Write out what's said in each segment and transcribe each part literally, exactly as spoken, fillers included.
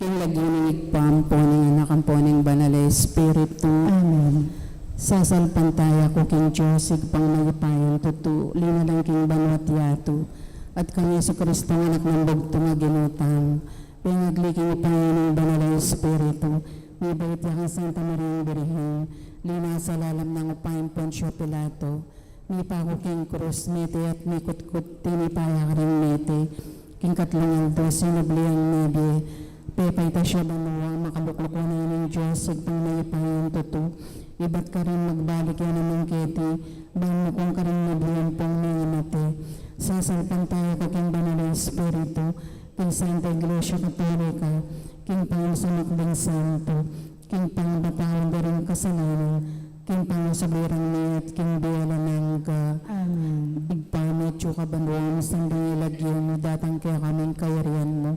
King lagyu ning Ibpa, ampo ning Anak, ampo ning Banal a Espiritu. Amen. Sasalpantaya ku king Dios, Ibpang mayupayang tutu, linalang king banua't yatu, at kang Jesucristo, Anak nang bugtung a Ginu tang, pengagli king upaya ning Banal a Espiritu, mibait ya kang Santa Mariang Birhen, linasa lalam nang upaya nang Poncio Pilato, mipaku king krus, mete at mikutkut, tinipa ya karing mete, king katlung aldo sinubli yang mebie, pepaitas ya banua, makalukluk wanan ning Dios, Ibpang mayupayang tutu, ibat karin magbalik ya naman keti, ban mukung karing mebie ampong mengamate. Sasalpantaya ku king Banal a Espiritu, king Santa Iglesia Katolika, king pangasamak ding santo, king pangapatawad da ring kasalanan, king pangasubli rang mie at king bie alang angga. Amen. Ibpa mi, atsu ka banua, misamban ya ing lagyu mu, datang kekami ing kayarian mu,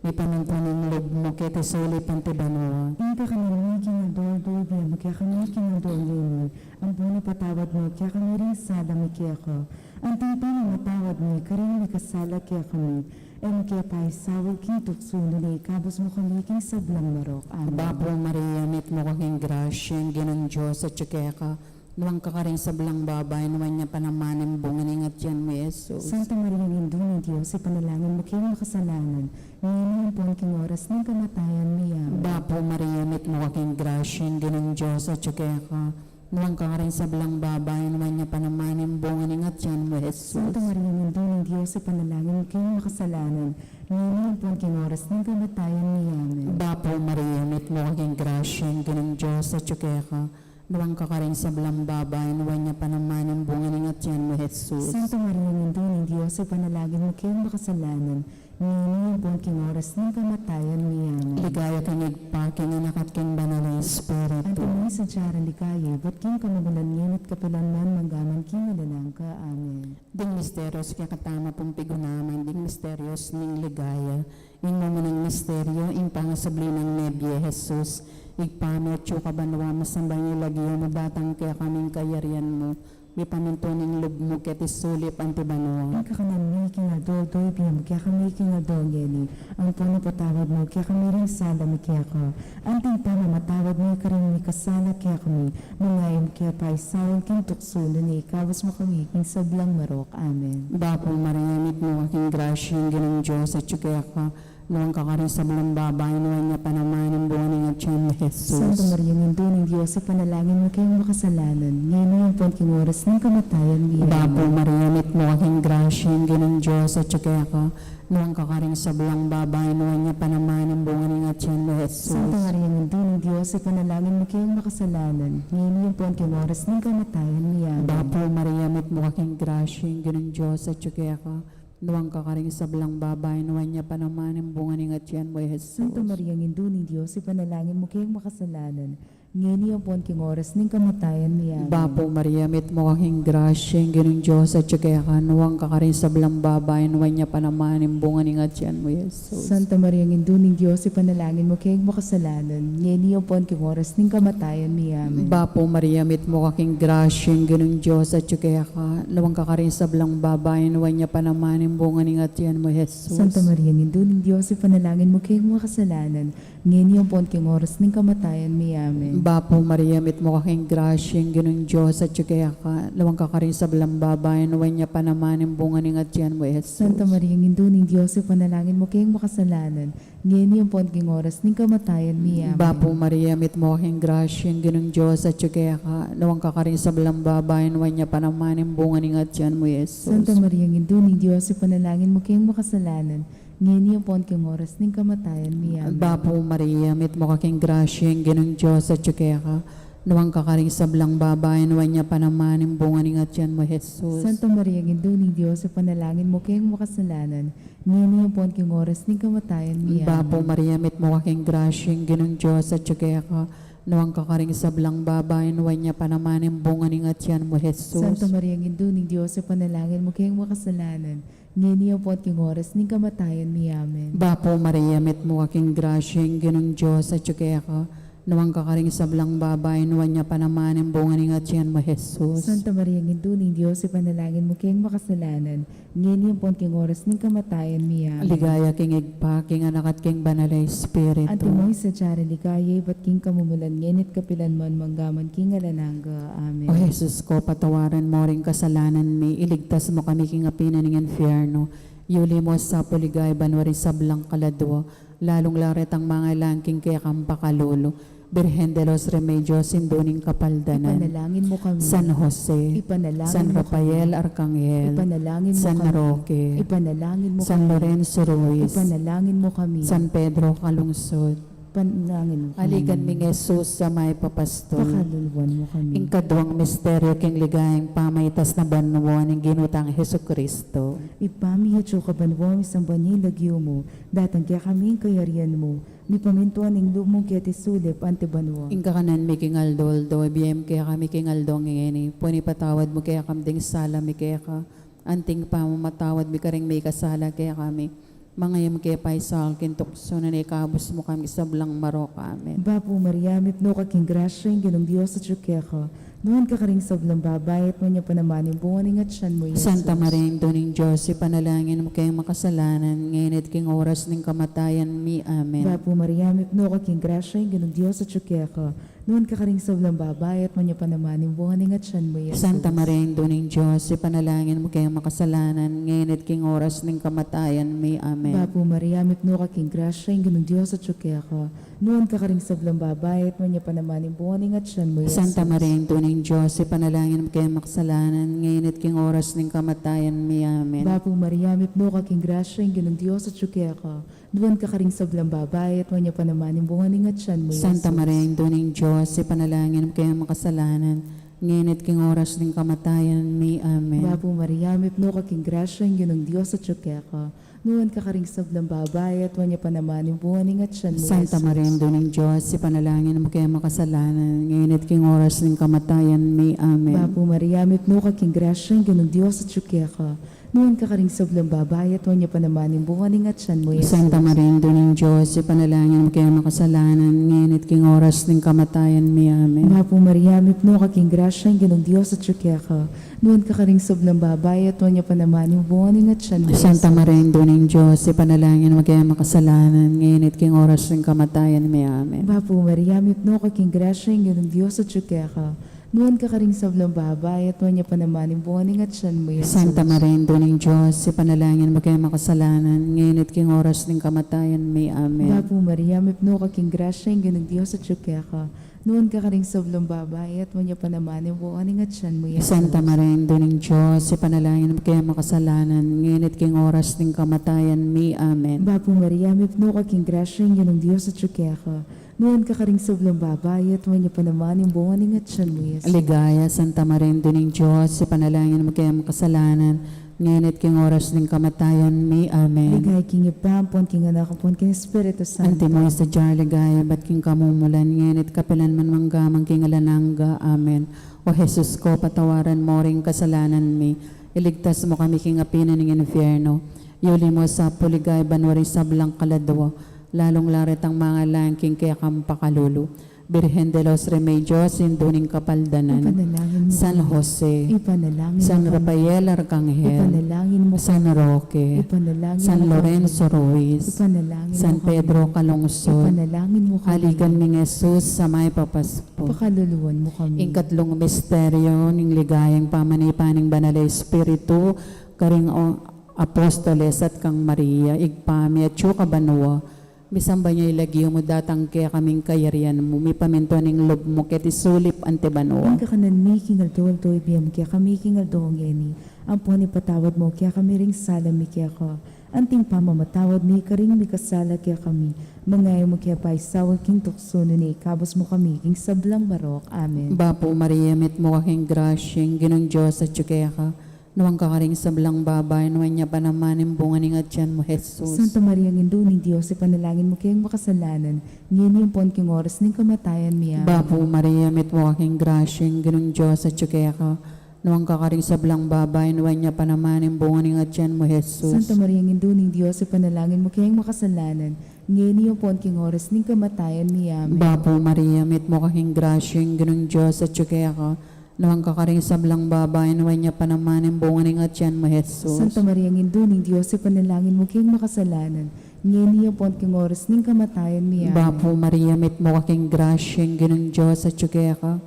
mipamintuan ing lub mu keti sulip anti banua. Ing kakanan mi king aldo-aldo ibie mu kekami king aldo ngeni, ampon ipatawad mu kekami ring sala mi keka, anti ing pamamatawad mi karing mikasala kekami, e mu ke paisaul king tuksu, nune ikabus mu kami king sablang marok. Amen. Bapu Maria, mitmu ka king grasya, ing Ginung Dios atsu keka, nuan ka karing sablang babai, nuan ya pa naman ing bunga ning atian mu, Jesus. Santa Maria, Indu ning Dios, ipanalangin mu keng makasalanan, ngeni ampon king oras ning kamatayan mi. Amen. Bapu Maria, mitmu ka king grasya, ing Ginung Dios atsu keka, nuan ka karing sablang babai, nuan ya pa naman ing bunga ning atian mu, Jesus. Santa Maria, Indu ning Dios, ipanalangin mu keng makasalanan, ngeni ampon king oras ning kamatayan mi. Amen. Bapu Maria, mitmu ka king grasya, ing Ginung Dios atsu keka, nuan ka karing sablang babai, nuan ya pa naman ing bunga ning atian mu, Jesus. Santa Maria, Indu ning Dios, ipanalangin mu keng makasalanan, ngeni ampon king oras ning kamatayan mi. Amen. Ligaya king Ibpa, king Anak, at king Banal a Espiritu. Anti mo ing sadya rang ligaya, ibat king kamumulan, ngeni at kapilan man, mangga man king alang angga. Amen. Ding misteryo a kekatamu pung pigunaman, ding misteryo ning ligaya. Ing mumunang misteryo, ing pangasubli nang mebie Jesus. Ibpa mi, atsu ka banua, misamban ya ing lagyu mu, datang kekami ing kayarian mu, mipamintuan ing lub mu keti sulip anti banua. Ing kakanan mi king aldo-aldo ibie mu kekami king aldo ngeni, ampon ipatawad mu kekami ring sala mi keka, anti ing pamamatawad mi karing mikasala kekami, nune e mu ke paisaul king tuksu, nune ikabus mu kami king sablang marok. Amen. Bapu Maria, mitmu ka king grasya, ing Ginung Dios atsu keka, nuan ka karing sablang babai, nuan ya pa naman ing bunga ning atian mu, Jesus. Santa Maria, Indu ning Dios, ipanalangin mu keng makasalanan, ngeni ampon king oras ning kamatayan mi. Amen. Bapu Maria, mitmu ka king grasya, ing Ginung Dios atsu keka, nuan ka karing sablang babai, nuan ya pa naman ing bunga ning atian mu, Jesus. Santa Maria, Indu ning Dios, ipanalangin mu keng makasalanan, ngeni ampon king oras ning kamatayan mi. Amen. Bapu Maria, mitmu ka king grasya, ing Ginung Dios atsu keka, nuan ka karing sablang babai, nuan ya pa naman ing bunga ning atian mu, Jesus. Santa Maria, Indu ning Dios, ipanalangin mu keng makasalanan, ngeni ampon king oras ning kamatayan mi. Amen. Bapu Maria, mitmu ka king grasya, ing Ginung Dios atsu keka, nuan ka karing sablang babai, nuan ya pa naman ing bunga ning atian mu, Jesus. Santa Maria, Indu ning Dios, ipanalangin mu keng makasalanan, ngeni ampon king oras ning kamatayan mi. Amen. Bapu Maria, mitmu ka king grasya, ing Ginung Dios atsu keka, nuan ka karing sablang babai, nuan ya pa naman ing bunga ning atian mu, Jesus. Santa Maria, Indu ning Dios, ipanalangin mu keng makasalanan, ngeni ampon king oras ning kamatayan mi. Amen. Bapu Maria, mitmu ka king grasya, ing Ginung Dios atsu keka, nuan ka karing sablang babai, nuan ya pa naman ing bunga ning atian mu, Jesus. Santa Maria, Indu ning Dios, ipanalangin mu keng makasalanan, ngeni ampon king oras ning kamatayan mi. Amen. Bapu Maria, mitmu ka king grasya, ing Ginung Dios atsu keka, nuan ka karing sablang babai, nuan ya pa naman ing bunga ning atian mu, Jesus. Santa Maria, Indu ning Dios, ipanalangin mu keng makasalanan, ngeni ampon king oras ning kamatayan mi. Amen. Bapu Maria, mitmu ka king grasya, ing Ginung Dios atsu keka, nuan ka karing sablang babai, nuan ya pa naman ing bunga ning atian mu, Jesus. Santa Maria, Indu ning Dios, ipanalangin mu keng makasalanan, ngeni ampon king oras ning kamatayan mi. Amen. Bapu Maria, mitmu ka king grasya, ing Ginung Dios atsu keka, nuan ka karing sablang babai, nuan ya pa naman ing bunga ning atian mu, Jesus. Santa Maria, Indu ning Dios, ipanalangin mu keng makasalanan, ngeni ampon king oras ning kamatayan mi. Amen. Bapu Maria, mitmu ka king grasya, ing Ginung Dios atsu keka, Nuan ka karing sablang babai, nuan ya pa naman ing bunga ning atian mu, Jesus. Santa Maria, Indu ning Dios, ipanalangin mu keng makasalanan, ngeni ampon king oras ning kamatayan mi. Amen. Ligaya king Ibpa, king Anak, at king Banal a Espiritu. Antimo ing sadya ring ligaya ibat king kamumulan, ngeni at kapilan man, mangga man king alang angga. Amen. O Jesus ko, patawaran mu ring kasalanan mi, iligtas mu kami king api na ning infierno, yuli mu sa pu king banua ring sablang kaladua, lalung-lalu retang mangailangan king kekang pakalulu. Birhen de los Remedios, Indu ning Kapaldanan. Ipanalangin mu kami. San Jose. Ipanalangin San mu kami. Rafael Arcangel. Ipanalangin mu San kami. Roque. Ipanalangin mu San kami. Lorenzo Ruiz. Ipanalangin mu kami. San Pedro Calungsod. Ipanalangin mu kami. Aligan ming Jesus a mayap a pastul. Pakaluluan mu kami. Ing kaduang misteryo king ligayang pamaitas na banua ning Ginu tang Jesucristo. Ibpa mi, atsu ka banua, misamban ya ing lagyu mu, datang kekami ing kayarian mu, mipamintuan ing lub mu keti sulip anti banua. Ing kakanan mi king aldo-aldo, ibie mu kekami king aldo ngeni, ampon ipatawad mu kekami ding sala mi keka, anti ing pamamatawad mi karing mikasala kekami. Manga e mu ke paisaul king tuksu, nune ikabus mu kami king sablang marok. Amen. Bapu Maria, mipnu ka king grasya, ing Ginung Dios atyu keka. Nuan ka karing sablang babai, at nuan ya pa naman ing bunga ning atian mu, Jesus. Santa Maria, Indu ning Dios, ipanalangin mu keng makasalanan, ngeni at king oras ning kamatayan mi. Amen. Bapu Maria, mipnu ka king grasya, ing Ginung Dios atyu keka. Nuan ka karing sablang babai, at nuan ya pa naman ing bunga ning atian mu, Jesus. Santa Maria, Indu ning Dios, ipanalangin mu keng makasalanan, ngeni at king oras ning kamatayan mi. Amen. Bapu Maria, mipnu ka king grasya, ing Ginung Dios atyu keka. Nuan ka karing sablang babai, at nuan ya pa naman ing bunga ning atian mu, Jesus. Santa Maria, Indu ning Dios, ipanalangin mu keng makasalanan, ngeni at king oras ning kamatayan mi. Amen. Bapu Maria, mipnu ka king grasya, ing Ginung Dios atyu keka. Nuan ka karing sablang babai, at nuan ya pa naman ing bunga ning atian mu, Jesus. Santa Maria, Indu ning Dios, ipanalangin mu keng makasalanan, ngeni at king oras ning kamatayan mi. Amen. Bapu Maria, mipnu ka king grasya, ing Ginung Dios atyu keka. Nuan ka karing sablang babai, at nuan ya pa naman ing bunga ning atian mu, Santa Jesus. Maria, Indu ning Dios, ipanalangin mu keng makasalanan, ngeni at king oras ning kamatayan mi. Amen. Bapu Maria, mipnu ka king grasya, ing Ginung Dios atyu keka. Nuan ka karing sablang babai, at nuan ya pa naman ing bunga ning atian mu, Jesus. Santa Maria, Indu ning Dios, ipanalangin mu keng makasalanan, ngeni at king oras ning kamatayan mi. Amen. Bapu Maria, mipnu ka king grasya, ing Ginung Dios atyu keka. Nuan ka karing sablang babai, at nuan ya pa naman ing bunga ning atian mu, Santa Jesus. Maria, Indu ning Dios, ipanalangin mu keng makasalanan, ngeni at king oras ning kamatayan mi. Amen. Bapu Maria, mipnu ka king grasya, ing Ginung Dios atyu keka. Nuan ka karing sablang babai, at nuan ya pa naman ing bunga ning atian mu, Jesus. Santa Maria, Indu ning Dios, ipanalangin mu keng makasalanan, ngeni at king oras ning kamatayan mi. Amen. Bapu Maria, mipnu ka king grasya, ing Ginung Dios atyu keka. Nuan ka karing sablang babai, at nuan ya pa naman ing bunga ning atian mu, Jesus. Santa Maria, Indu ning Dios, ipanalangin mu keng makasalanan, ngeni at king oras ning kamatayan mi. Amen. Bapu Maria, mipnu ka king grasya, ing Ginung Dios atyu keka. Nuan ka karing sablang babai, at nuan ya pa naman ing bunga ning atian mu, Jesus. Ligaya, Santa Maria, Indu ning Dios, ipanalangin mu keng makasalanan, ngeni at king oras ning kamatayan mi. Amen. Ligaya king Ibpa, ampon king Anak, ampon king Espiritu Santo. Antimo ing sadya ring ligaya ibat king kamumulan, ngeni at kapilan man, mangga man king alang angga. Amen. O Jesus ko, patawaran mu ring kasalanan mi, iligtas mu kami king api na ning infierno, yuli mu sa pu king banua ring sablang kaladua, lalung-lalu retang mangailangan king kekang pakalulu. Birhen de los Remedios, Indu ning Kapaldanan. Ipanalangin mu San kami. Jose. Ipanalangin San mu kami. Rafael Arcangel. Ipanalangin mu San kami. Roque. Ipanalangin San mu kami. Lorenzo Ruiz. Ipanalangin San mu kami. Pedro Calungsod. Ipanalangin mu kami. Aligan ming Jesus a mayap a pastul. Pakaluluan mu kami. Ing katlung misteryo ning ligayang pamanipa ning Banal a Espiritu karing o-, apostoles at kang Maria. Ibpa mi, atsu ka banua, misamban ya ing lagyu mu, datang kekami ing kayarian mu, mipamintuan ing lub mu keti sulip anti banua. Ing kakanan mi king aldo-aldo ibie mu kekami king aldo ngeni, ampon ipatawad mu kekami ring sala mi keka, anti ing pamamatawad mi karing mikasala kekami. Manga e mu ke paisaul king tuksu, nune ikabus mu kami king sablang marok. Amen. Bapu Maria, mitmu ka king grasya, ing Ginung Dios atyu keka. Nuan ka karing sablang babai, nuan ya pa naman ing bunga ning atian mu, Jesus. Santa Maria, Indu ning Dios, ipanalangin mu keng makasalanan, ngeni ampon king oras ning kamatayan mi. Amen. Bapu Maria, mitmu ka king grasya, ing Ginung Dios atyu keka. Nuan ka karing sablang babai, nuan ya pa naman ing bunga ning atian mu, Jesus. Santa Maria, Indu ning Dios, ipanalangin mu keng makasalanan, ngeni ampon king oras ning kamatayan mi. Amen. Bapu Maria, mitmu ka king grasya, ing Ginung Dios atyu keka. Nuan ka karing sablang babai, nuan ya pa naman ing bunga ning atian mu, Jesus. Santa Maria, Indu ning Dios, ipanalangin mu keng makasalanan, ngeni ampon king oras ning kamatayan mi. Amen. Bapu Maria, mitmu ka king grasya, ing Ginung Dios atyu keka.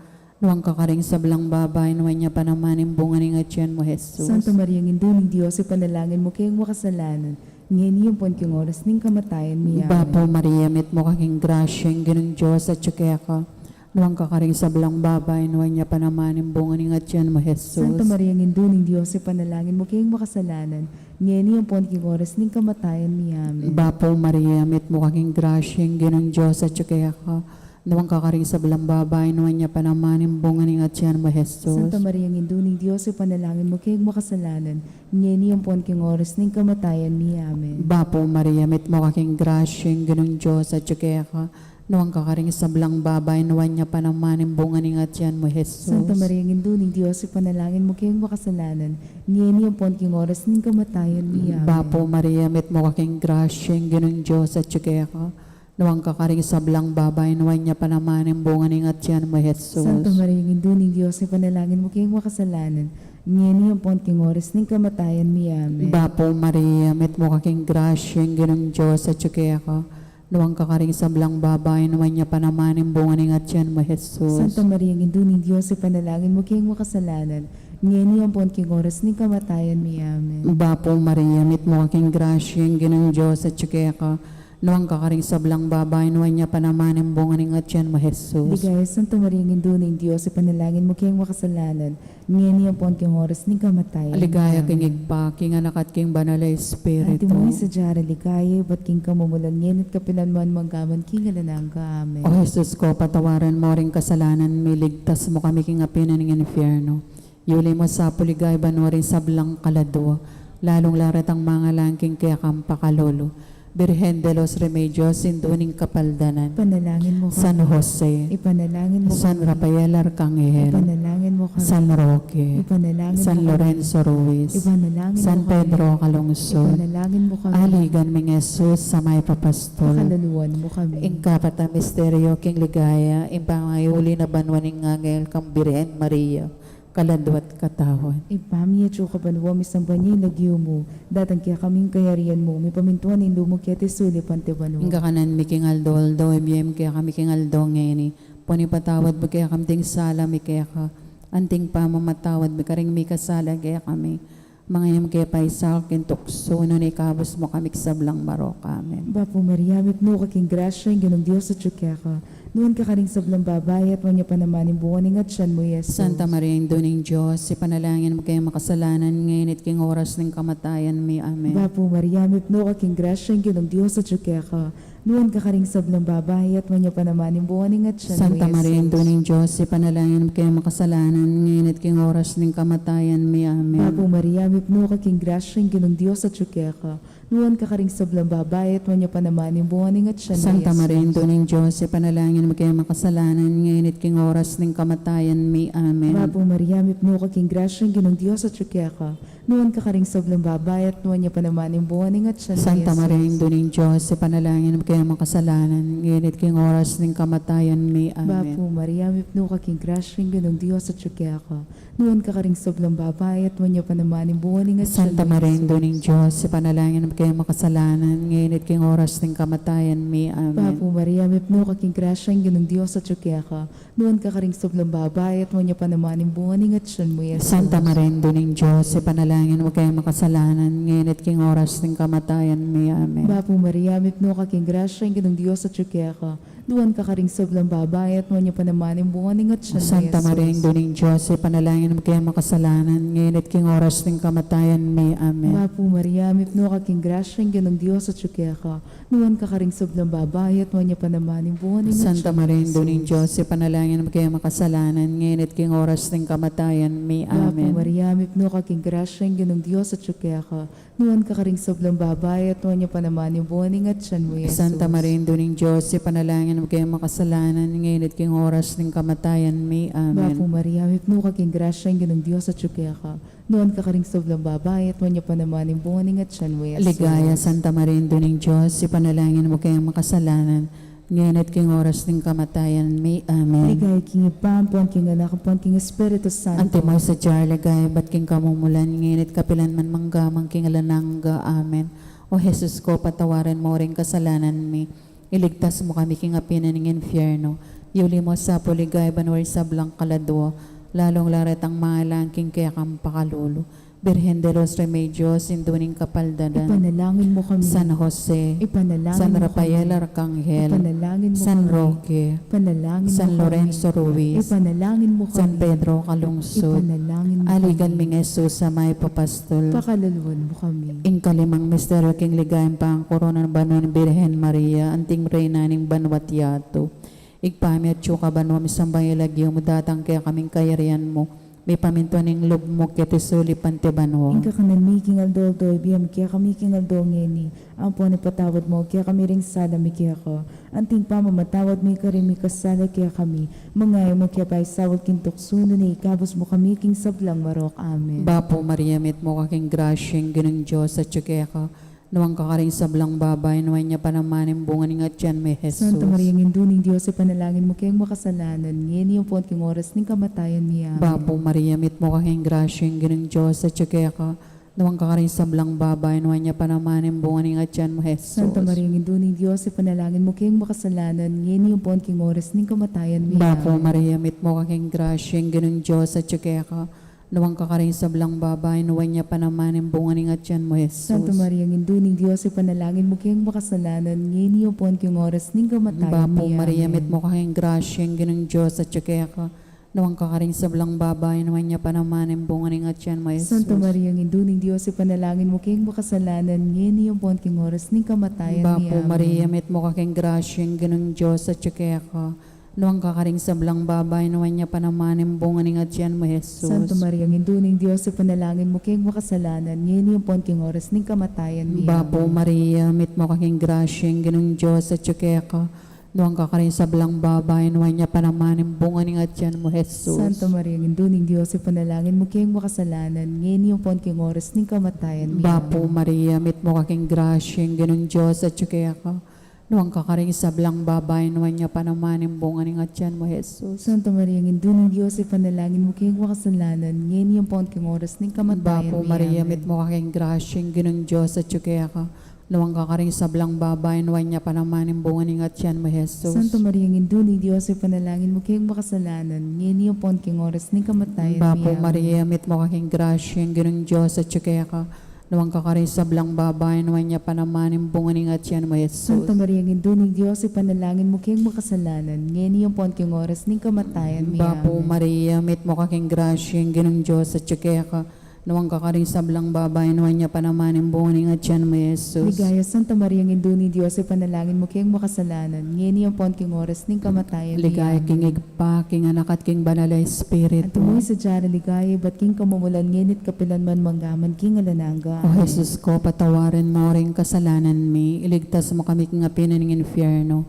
Nuan ka karing sablang babai, nuan ya pa naman ing bunga ning atian mu, Jesus. Santa Maria, Indu ning Dios, ipanalangin mu keng makasalanan, ngeni ampon king oras ning kamatayan mi. Amen. Bapu Maria, mitmu ka king grasya, ing Ginung Dios atyu keka. Nuan ka karing sablang babai, nuan ya pa naman ing bunga ning atian mu, Jesus. Santa Maria, Indu ning Dios, ipanalangin mu keng makasalanan, ngeni ampon king oras ning kamatayan mi. Amen. Bapu Maria, mitmu ka king grasya, ing Ginung Dios atyu keka. Nuan ka karing sablang babai, nuan ya pa naman ing bunga ning atian mu, Jesus. Santa Maria, Indu ning Dios, ipanalangin mu keng makasalanan, ngeni ampon king oras ning kamatayan mi. Amen. Bapu Maria, mitmu ka king grasya, ing Ginung Dios atyu keka. Nuan ka karing sablang babai, nuan ya pa naman ing bunga ning atian mu, Jesus. Santa Maria, Indu ning Dios, ipanalangin mu keng makasalanan, ngeni ampon king oras ning kamatayan mi. Amen. Bapu Maria, mitmu ka king grasya, ing Ginung Dios atyu keka. Nuan ka karing sablang babai, nuan ya pa naman ing bunga ning atian mu, Jesus. Santa Maria, Indu ning Dios, ipanalangin mu keng makasalanan, ngeni ampon king oras ning kamatayan mi. Amen. Bapu Maria, mitmu ka king grasya, ing Ginung Dios atyu keka. Nuan ka karing sablang babai, nuan ya pa naman ing bunga ning atian mu, Jesus. Santa Maria, Indu ning Dios, ipanalangin mu keng makasalanan, ngeni ampon king oras ning kamatayan mi. Amen. Bapu Maria, mitmu ka king grasya, ing Ginung Dios atyu keka. Nuan ka karing sablang babai, nuan ya pa naman ing bunga ning atian mu, Jesus. Ligaya, Santa Maria, Indu ning Dios, ipanalangin mu keng makasalanan, ngeni ampon king oras ning kamatayan mi. Ligaya king Ibpa, king Anak, at king Banal a Espiritu. Antimo ing sadya ra ligaya, ibat king kamumulan, ngeni at kapilan man, mangga man king alang angga. Amen. O Jesus ko, patawaran mu ring kasalanan mi, iligtas mu kami king api na ning infierno. Yuli mu sa pu king banua ring sablang kaladua, lalung la retang mangailangan king kekang pakalulu. Birhen de los Remedios, Indu ning Kapaldanan. Ipanalangin mu kami. San Jose. Ipanalangin mu kami. San Rafael Arcangel. Ipanalangin mu kami. San Roque. Ipanalangin mu kami. San Lorenzo Ruiz. Ipanalangin mu kami. San Pedro Calungsod. Ipanalangin mu kami. Aligan ming Jesus a mayupayang pastul. Pakaluluan mu kami. Ing kapat a misteryo king ligaya, ing pamangayuli na banua ning anghel kang Birhen Maria, kaladua at katawan. Ibpa mi atsu ka banua, misamban ya ing lagyu mu, datang kekami ing kayarian mu, mipamintuan ing lub mu keti sulip anti banua. Ing kakanan mi king aldo-aldo, ibie mu kekami king aldo ngeni, ampon ipatawad mu kekami ding sala mi keka, anti ing pamamatawad mi karing mikasala kekami. Manga e mu ke paisaul king tuksu, nune ikabus mu kami king sablang marok. Amen. Bapu Maria, mipnu ka king grasya, ing Ginung Dios atyu keka. Nuan ka karing sablang babai, at nuan ya pa naman ing bunga ning atian mu, Jesus. Santa Maria, Indu ning Dios, ipanalangin mu keng makasalanan, ngeni at king oras ning kamatayan mi. Amen. Bapu Maria, mipnu ka king grasya, ing Ginung Dios atyu keka. Nuan ka karing sablang babai, at nuan ya pa naman ing bunga ning atian mu, Santa Maria, Jesus. Indu ning Dios, ipanalangin mu keng makasalanan, ngeni at king oras ning kamatayan mi. Amen. Bapu Maria, mipnu ka king grasya, ing Ginung Dios atyu keka. Nuan ka karing sablang babai, at nuan ya pa naman ing bunga ning atian mu, Santa Maria, Jesus. Indu ning Dios, ipanalangin mu keng makasalanan, ngeni at king oras ning kamatayan mi. Amen. Bapu Maria, mipnu ka king grasya, ing Ginung Dios atyu keka. Nuan ka karing sablang babai, at nuan ya pa naman ing bunga ning atian mu, Santa Maria, Jesus. Indu ning Dios, ipanalangin mu keng makasalanan, ngeni at king oras ning kamatayan mi. Amen. Bapu Maria, mipnu ka king grasya, ing Ginung Dios atyu keka. Nuan ka karing sablang babai, at nuan ya pa naman ing bunga ning atian mu, Santa Maria, Indu ning Dios, ipanalangin mu keng makasalanan, ngeni at king oras ning kamatayan mi. Amen. Bapu Maria, mipnu ka king grasya, ing Ginung Dios atyu keka. Nuan ka karing sablang babai, at nuan ya pa naman ing bunga ning atian mu, Jesus. Santa Maria, Indu ning Dios, ipanalangin mu keng makasalanan, ngeni at king oras ning kamatayan mi. Amen. Bapu Maria, mipnu ka king grasya, ing Ginung Dios atyu keka. Nuan ka karing sablang babai, at nuan ya pa naman ing bunga ning atian mu, Santa Maria, Jesus. Indu ning Dios, ipanalangin mu keng makasalanan, ngeni at king oras ning kamatayan mi. Amen. Bapu Maria, mipnu ka king grasya, ing Ginung Dios atyu keka. Nuan ka karing sablang babai, at nuan ya pa naman ing bunga ning Santa atian mu, Maria, Indu ning Jesus. Dios, ipanalangin mu keng makasalanan, ngeni at king oras ning kamatayan mi. Bapu Amen. Maria, mipnu ka king grasya, ing Ginung Dios atyu keka. Nuan ka karing sablang babai, at nuan ya pa naman ing bunga ning atian mu, Jesus. Santa Maria, Indu ning Dios, ipanalangin Keng makasalanan, ngeni at king oras ning kamatayan mi. Amen. Bapu Maria, mipnu ka king grasya, ing Ginung Dios atyu keka. Nuan ka karing sablang babai, at nuan ya pa naman ing bunga ning atyan mu, Jesus. Ligaya, Santa Maria, Indu ning Dios, ipanalangin mu keng makasalanan, ngeni at king oras ning kamatayan mi. Amen. Ligaya king Ibpa, ampon king Anak, ampon king Espiritu Santo. Antimo ing sadya king ligaya, ibat king kamumulan, ngeni at kapilan man, mangga man king alang angga. Amen. O Jesus ko, patawaran mu ring kasalanan mi. Iligtas mu kami king api na ning infierno. Yuli mu sa pu king ligaya banua ring sablang kaladua, lalung-lalu retang mangailangan king kekang pakalulu. Birhen de los Remedios, Indu ning Kapaldanan. Ipanalangin mu kami. San Jose. Ipanalangin mu kami. San Rafael Arcangel. Ipanalangin mu kami. San Roque. Ipanalangin mu kami. San Lorenzo Ruiz. Ipanalangin mu kami. San Pedro Calungsod. Ipanalangin mu kami. Aligan mi nang Jesus a mayap a pastul. Pakaluluan mu kami. Ing kalimang misteryo king ligaya, ing pangkorona ning Birhen Maria, anting Reyna ning banua at yatu. Ibpa mi, atsu ka banua, misamban ya ing lagyu mu, datang kekami ing kayarian mu, mipamintuan ing lub mu keti sulip anti banua. Ing kakanan mi king aldo-aldo ibie mu kekami king aldo ngeni, ampon ipatawad mu kekami ring sala mi keka, anting pamamatawad mi karing mikasala kekami, manga e mu ke paisaul king tuksu, nune ikabus mu kami king sablang marok. Amen. Bapu Maria, mitmu ka king grasya, ing Ginung Dios atyu keka. Nuan ka karing sablang babai, nuan ya pa naman ing bunga ning atyan mu, Jesus. Santa Maria, Indu ning Dios, ipanalangin mu keng makasalanan, ngeni ampon king oras ning kamatayan mi. Amen. Bapu Maria, mitmu ka king grasya, ing Ginung Dios atyu keka. Nuan ka karing sablang babai, nuan ya pa naman ing bunga ning atyan mu, Jesus. Santa Maria, Indu ning Dios, ipanalangin mu keng makasalanan, ngeni ampon king oras ning kamatayan mi. Bapu Maria, mitmu ka king grasya, ing Ginung Dios atyu keka. Nuan ka karing sablang babai, nuan ya pa naman ing bunga ning atyan mu, Jesus. Santa Maria, Indu ning Dios, ipanalangin mu keng makasalanan, ngeni ampon king oras ning kamatayan mi. Bapu Maria, mitmu ka king grasya, ing Ginung Dios atyu keka. Nuan ka karing sablang babai, nuan ya pa naman ing bunga ning atyan mu, Jesus. Santa Maria, Indu ning Dios, ipanalangin mu keng makasalanan, ngeni ampon king oras ning kamatayan mi. Bapu Maria, mitmu ka king grasya, ing Ginung Dios atyu keka. Nuan ka karing sablang babai, nuan ya pa naman ing bunga ning atyan mu, Jesus. Santa Maria, Indu ning Dios, ipanalangin mu keng makasalanan, ngeni ampon king oras ning kamatayan mi. Bapu Maria, mitmu ka king grasya, ing Ginung Dios atyu keka. Nuan ka karing sablang babai, nuan ya pa naman ing bunga ning atyan mu, Jesus. Santa Maria, Indu ning Dios, ipanalangin mu keng makasalanan, ngeni ampon king oras ning kamatayan mi. Bapu Maria, mitmu ka king grasya, ing Ginung Dios atyu keka. Nuan ka karing sablang babai, nuan ya pa naman ing bunga ning atyan mu, Jesus. Santa Maria, Indu ning Dios, ipanalangin mu keng makasalanan, ngeni ampon king oras ning kamatayan mi. Bapu Maria, mitmu ka king grasya, ing Ginung Dios atyu keka. Nuan ka karing sablang babai, nuan ya pa naman ing bunga ning atyan mu, Jesus. Santa Maria, Indu ning Dios, ipanalangin mu keng makasalanan, ngeni ampon king oras ning kamatayan mi. Bapu Maria, mitmu ka king grasya, ing Ginung Dios atyu keka. Nuan ka karing sablang babai, nuan ya pa naman ing bunga ning atyan mu, Jesus. Santa Maria, Indu ning Dios, ipanalangin mu keng makasalanan, ngeni ampon king oras ning kamatayan mi. Bapu Maria, mitmu ka king grasya, ing Ginung Dios atyu keka. Nuan ka karing sablang babai, nuan ya pa naman ing bunga ning atyan mu, Jesus. Ligaya, Santa Maria, Indu ning Dios, ipanalangin mu keng makasalanan, ngeni ampon king oras ning kamatayan mi. Ligaya king Ibpa, king Anak, at king Banal a Espiritu. Antimo ing sadya king ligaya, ibat king kamumulan, ngeni at kapilan man, mangga man king alang angga. O Jesus ko, patawaran mu ring kasalanan mi, iligtas mu kami king api na ning infierno.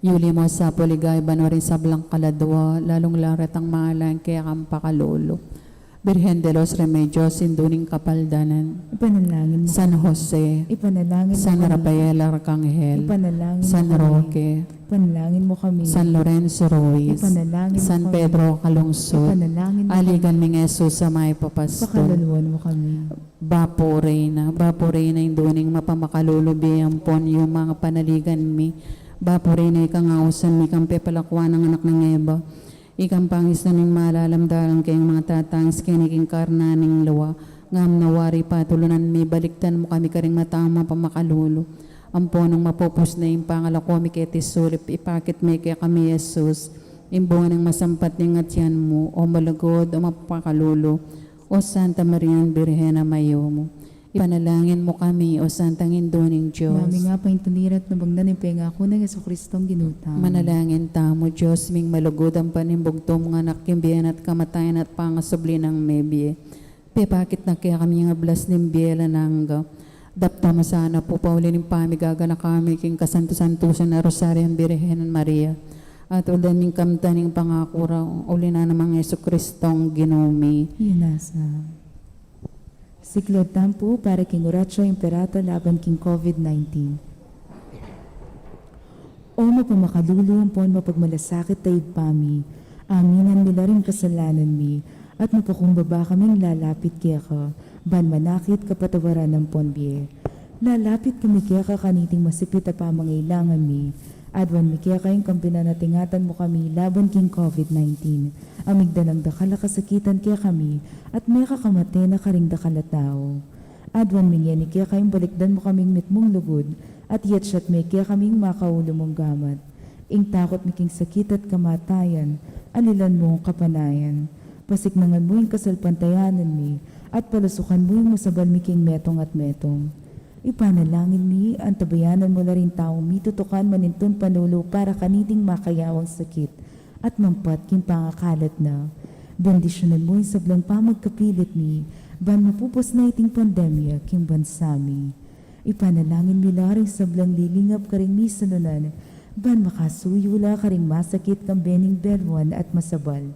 Yuli mu sa pu king ligaya banua ring sablang kaladua, lalung-lalu retang mangailangan kekang pakalulu. Birhen de los Remedios, Indu ning Kapaldanan. Ipanalangin mu kami. San Jose. Ipanalangin mu kami. San Rafael Arcangel. Ipanalangin mu kami. San Roque. Ipanalangin mu kami. San Lorenzo Ruiz. Ipanalangin mu kami. San Pedro Calungsod. Ipanalangin mu kami. Aligan mi nang Jesus a mayap a pastul. Pakaluluan mu kami. Bapu Reyna, Bapu Reyna, Indu ning mapamakalulu, bie ampon yuma, panaligan mi. Bapu Reyna, ika ing ausan mi, ika ing pepalakuan ning anak nang Eva. Ika ing pangisnan ning malalam, dalan keng matatangis keni king karna ning lawa. Ngam na wari patulunan mi, balikdan mu kami karing mata mung mapamakalulu. Ampon nung mapupus na ing pangalako mi keti sulip, ipakit me kekami i Jesus, ing bunga ning masampat ning atyan mu, o malugud, o mapakalulu. O Santa Maria, Birhen a mayumu, ipanalangin mu kami. O Santang Indu ning Dios. Mami nga paintanira at nabangnan ing pengaku nang Jesucristong Ginu tamu. Manalangin tamu. Dios ming malugud, ampa ning bugtung mung Anak, king bie na at kamatayan at pangasubli nang mebie, pepakit na kekami ing ablas ning bie alang angga. Daptan mu sana pu pauli ning pamigaganaka mi king kasantu-santusan a Rosaryo ning Birhen Maria. At ulidan ming kamtan ing pangaku ra, uli na nang Jesucristong Ginu mi. Yan nasa. Siklaud tamu pu para king Oratio Imperata laban king COVID nineteen. O mapamakalulu ampon mapagmalasakit a Ibpa mi, aminan mi la ring kasalanan mi, at mapakumbaba kaming lalapit keka, ban manakit kapatawaran ampon bie. Lalapit kami keka kaniting masipit a pamangailangan mi, aduan mi keka ing kampilan at ingatan mu kami laban king COVID nineteen, a migdalang dakal a kasakitan kekami, at mekakamate na karing dakal a tau. Aduan mi ngeni keka ing balikdan mu kaming mitmung lugud, at iyatyat me kekami ing makaulu mung gamat. Ing takut mi king sakit at kamatayan, alilan mung kapanayan. Pasiknangan mu ing kasalpantayanan mi, at palusukan mu ing masabal mi king metung at metung. Ipanalangin mi, antabayanan mu la ring taung mitutukan manintun panulu para kaniting makayawang sakit, at mampat king pangakalat na. Bendisyunan mu ing sablang pamagkapilit mi, ban mapupus na iting pandemya king bansa mi. Ipanalangin mi la ring sablang lilingap karing misalunan, ban makasuyu la karing masakit kambe ning beluan at masabal.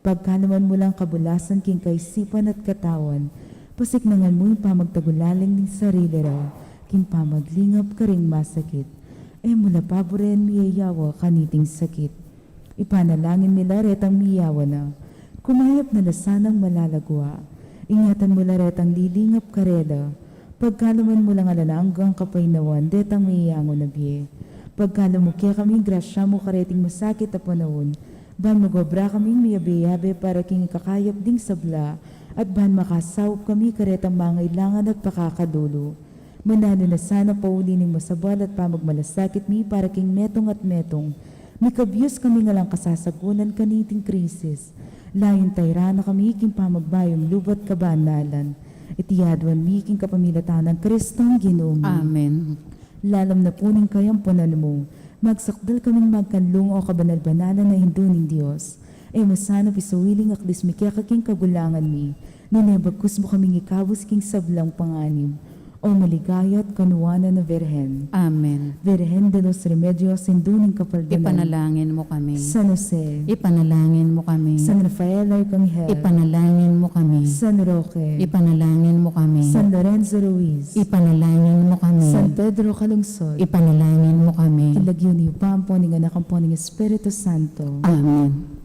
Pagkaluman mu lang kabulasan king kaisipan at katawan, pasiknangan mu ing pamagtagulaling ning sarili ra, king pamaglingap karing masakit. E mu la paburen miyayawa kaniting sakit. Ipanalangin mi la retang miyawa na. Kumayap na la sanang malagwa. Ingatan mu la retang lilingap karela. Pagkaluman mu lang alang anggang kapaynawan detang meyangu na bie. Pagkalub mu kekami ing grasya mu kareting masakit a panaun, ban magobra kaming miyabe-yabe para king ikakayap ding sabla, at ban makasaup kami karetang mangailangan at pakakalulu. Mananu na sana pauli ning masabal at pamagmalasakit mi para king metung at metung. Mikabyus kami ngan alang kasasagunan kaniting krisis. Layun tayra na kami king pamagbayung lub at kabanalan. Iti aduan mi king kapamilatan nang Kristong Ginu mi. Amen. Lalam na pu ning kayampunan mu, magsakdal kaming magkanlung, o kabanal-banalan a Indu ning Dios. E mu sana pisawili ing aklis mi keka king kagulangan mi, nune bagkus mu kaming ikabus king sablang panganib. O maligaya at kanuanan a Birhen. Amen. Birhen de los Remedios, Indu ning Kapaldanan. Ipanalangin mu kami. San Jose. Ipanalangin mu kami. San Rafael Arcangel. Ipanalangin mu kami. San Roque. Ipanalangin mu kami. San Lorenzo Ruiz. Ipanalangin mu kami. San Pedro Calungsod. Ipanalangin mu kami. King lagyu ning Ibpa, ampo ning Anak, ampo ning Espiritu Santo. Amen.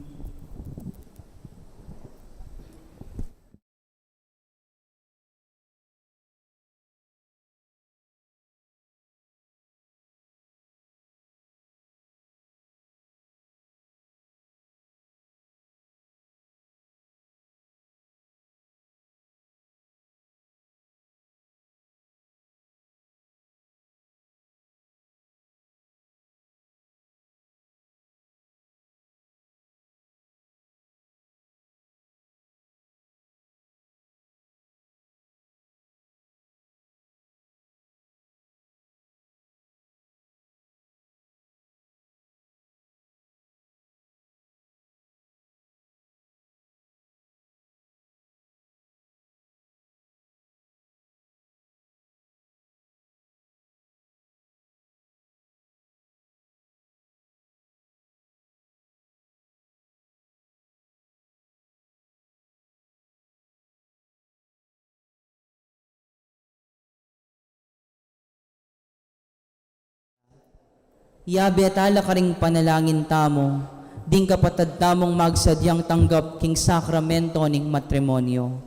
Yabe tala karing panalangin tamu, ding kapatad tamung magsadyang tanggap king sakramento ning matrimonyo.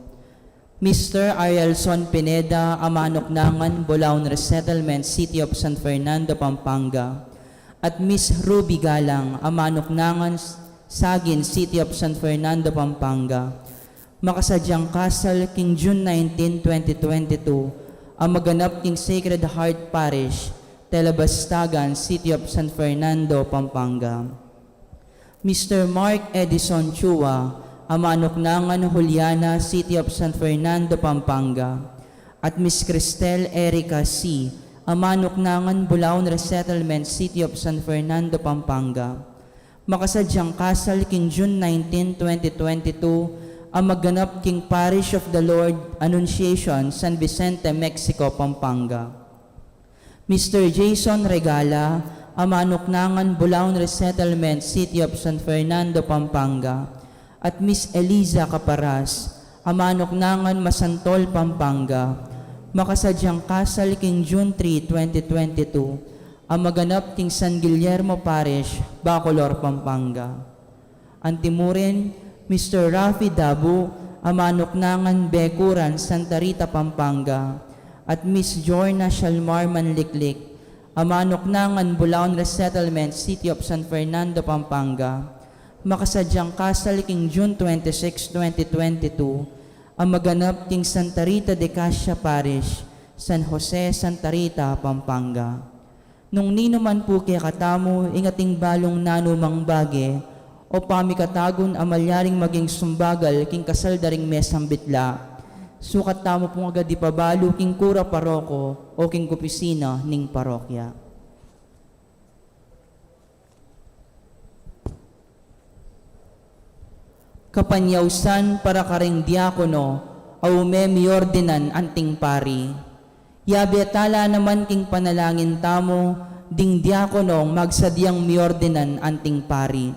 Mister Arielson Pineda, Amanuknangan, Bulaon Resettlement, City of San Fernando, Pampanga, at Miss Ruby Galang, Amanuknangan, Sagin, City of San Fernando, Pampanga. Makasadyang kasal king June nineteen, twenty twenty-two, a maganap king Sacred Heart Parish, Telebastagan, City of San Fernando, Pampanga. Mister Mark Edison Chua, Amanuknangan, Juliana, City of San Fernando, Pampanga, at Miss Cristel Erica C., Amanuknangan, Bulaon Resettlement, City of San Fernando, Pampanga. Makasadyang kasal king June nineteen, twenty twenty-two, a maganap king Parish of the Lord Annunciation, San Vicente, Mexico, Pampanga. Mister Jason Regala, a manuknangan Bulaon Resettlement, City of San Fernando, Pampanga, at Miss Eliza Caparas, a manuknangan Masantol, Pampanga, makasadyang kasal king June three, twenty twenty-two, a maganap king San Guillermo Parish, Bacolor, Pampanga. Antimurin, Mister Rafi Dabu, a manuknangan Bekuran, Santa Rita, Pampanga, at Miss Jorna Shalmar Manliklik, a manuknangan Bulaon Resettlement, City of San Fernando, Pampanga, makasadyang kasal king June twenty-six, twenty twenty-two, a maganap king Santa Rita de Cascia Parish, San Jose, Santa Rita, Pampanga. Nung ninu man pu kekatamu ing ating balung nanumang bage o pamikatagun a malyaring maging sumbagal king kasal da ring mesang bitla, sukat tamu pung agad ipabalu king kura paroko o king opisina ning parokya. Kapanyausan para karing diakono a ume miordinan anting pari. Yabe tala naman king panalangin tamu ding diakonong magsadyang miordinan anting pari.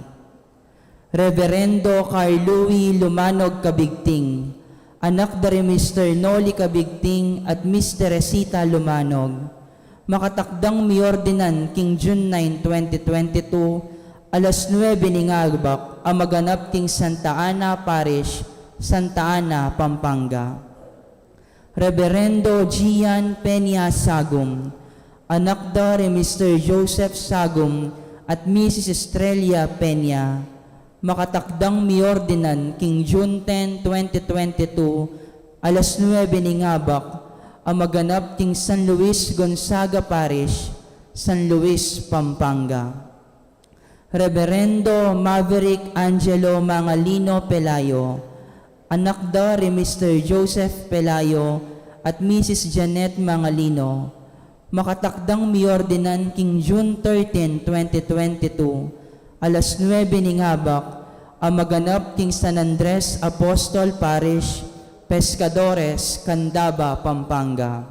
Reverendo Carl Louis Lumanog Cabigting, anak da ri Mister Noli Cabigting at Miss Teresita Lumanog, makatakdang miordinan king June nine, twenty twenty-two, alas nuebe ning abak, a maganap king Santa Ana Parish, Santa Ana, Pampanga. Reverendo Gian Peña Sagum, anak da ri Mister Joseph Sagum at Missus Estrella Peña, makatakdang miordinan king June ten, twenty twenty-two, alas nuebe ning abak, a maganap king San Luis Gonzaga Parish, San Luis, Pampanga. Reverendo Maverick Angelo Mangalino Pelayo, anak da ri Mister Joseph Pelayo at Missus Janet Mangalino, makatakdang miordinan king June thirteen, twenty twenty-two, alas nuebe ning abak, a maganap king San Andres Apostol Parish, Pescadores, Candaba, Pampanga.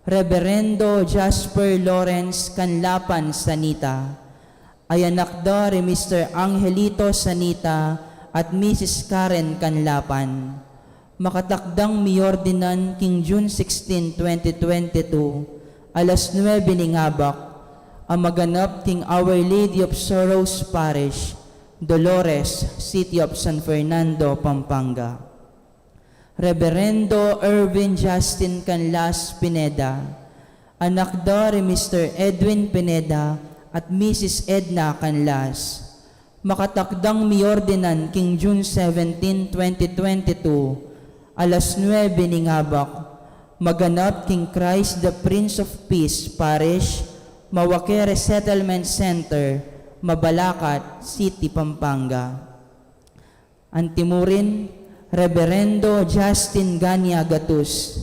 Reverendo Jasper Lawrence Canlapan Sanita, a anak da ri Mister Angelito Sanita at Missus Karen Canlapan, makatakdang miordinan king June sixteen, twenty twenty-two, alas nuebe ning abak, a maganap king Our Lady of Sorrows Parish, Dolores, City of San Fernando, Pampanga. Reverendo Erwin Justin Canlas Pineda, anak da ri Mister Edwin Pineda at Missus Edna Canlas, makatakdang miordinan king June seventeen, twenty twenty-two, alas nuebe ning abak, maganap king Christ the Prince of Peace Parish, Mawaque Resettlement Center, Mabalacat City, Pampanga. Antimurin, Reverendo Justin Gania Gatus,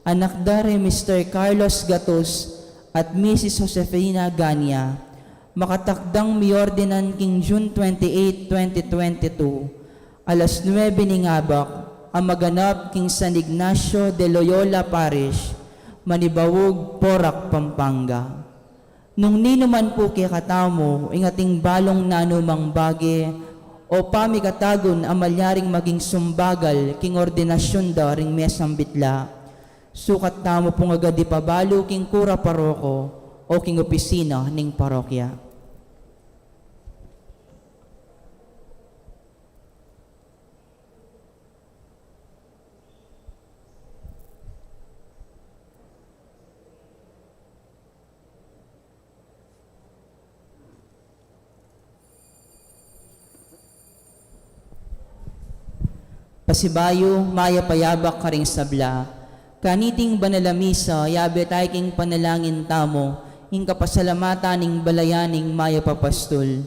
anak da ri Mister Carlos Gatus at Missus Josefina Gania, makatakdang miordinan king June twenty-eight, twenty twenty-two, alas nuebe ning abak, a maganap king San Ignacio de Loyola Parish, Manibaug, Porac, Pampanga. Nung ninu man pu kekatamu ing ating balung nanumang bage o pamikatagun a malyaring maging sumbagal king ordinasyun da ring mesang bitla, sukat tamu pung agad ipabalu king kura paroko o king opisina ning parokya. Pasibayu, mayap a yabak karing sabla. Kaniting banal a misa, yabe tayu king panalangin tamu ing kapasalamatan ning balayan ning mayap a pastul,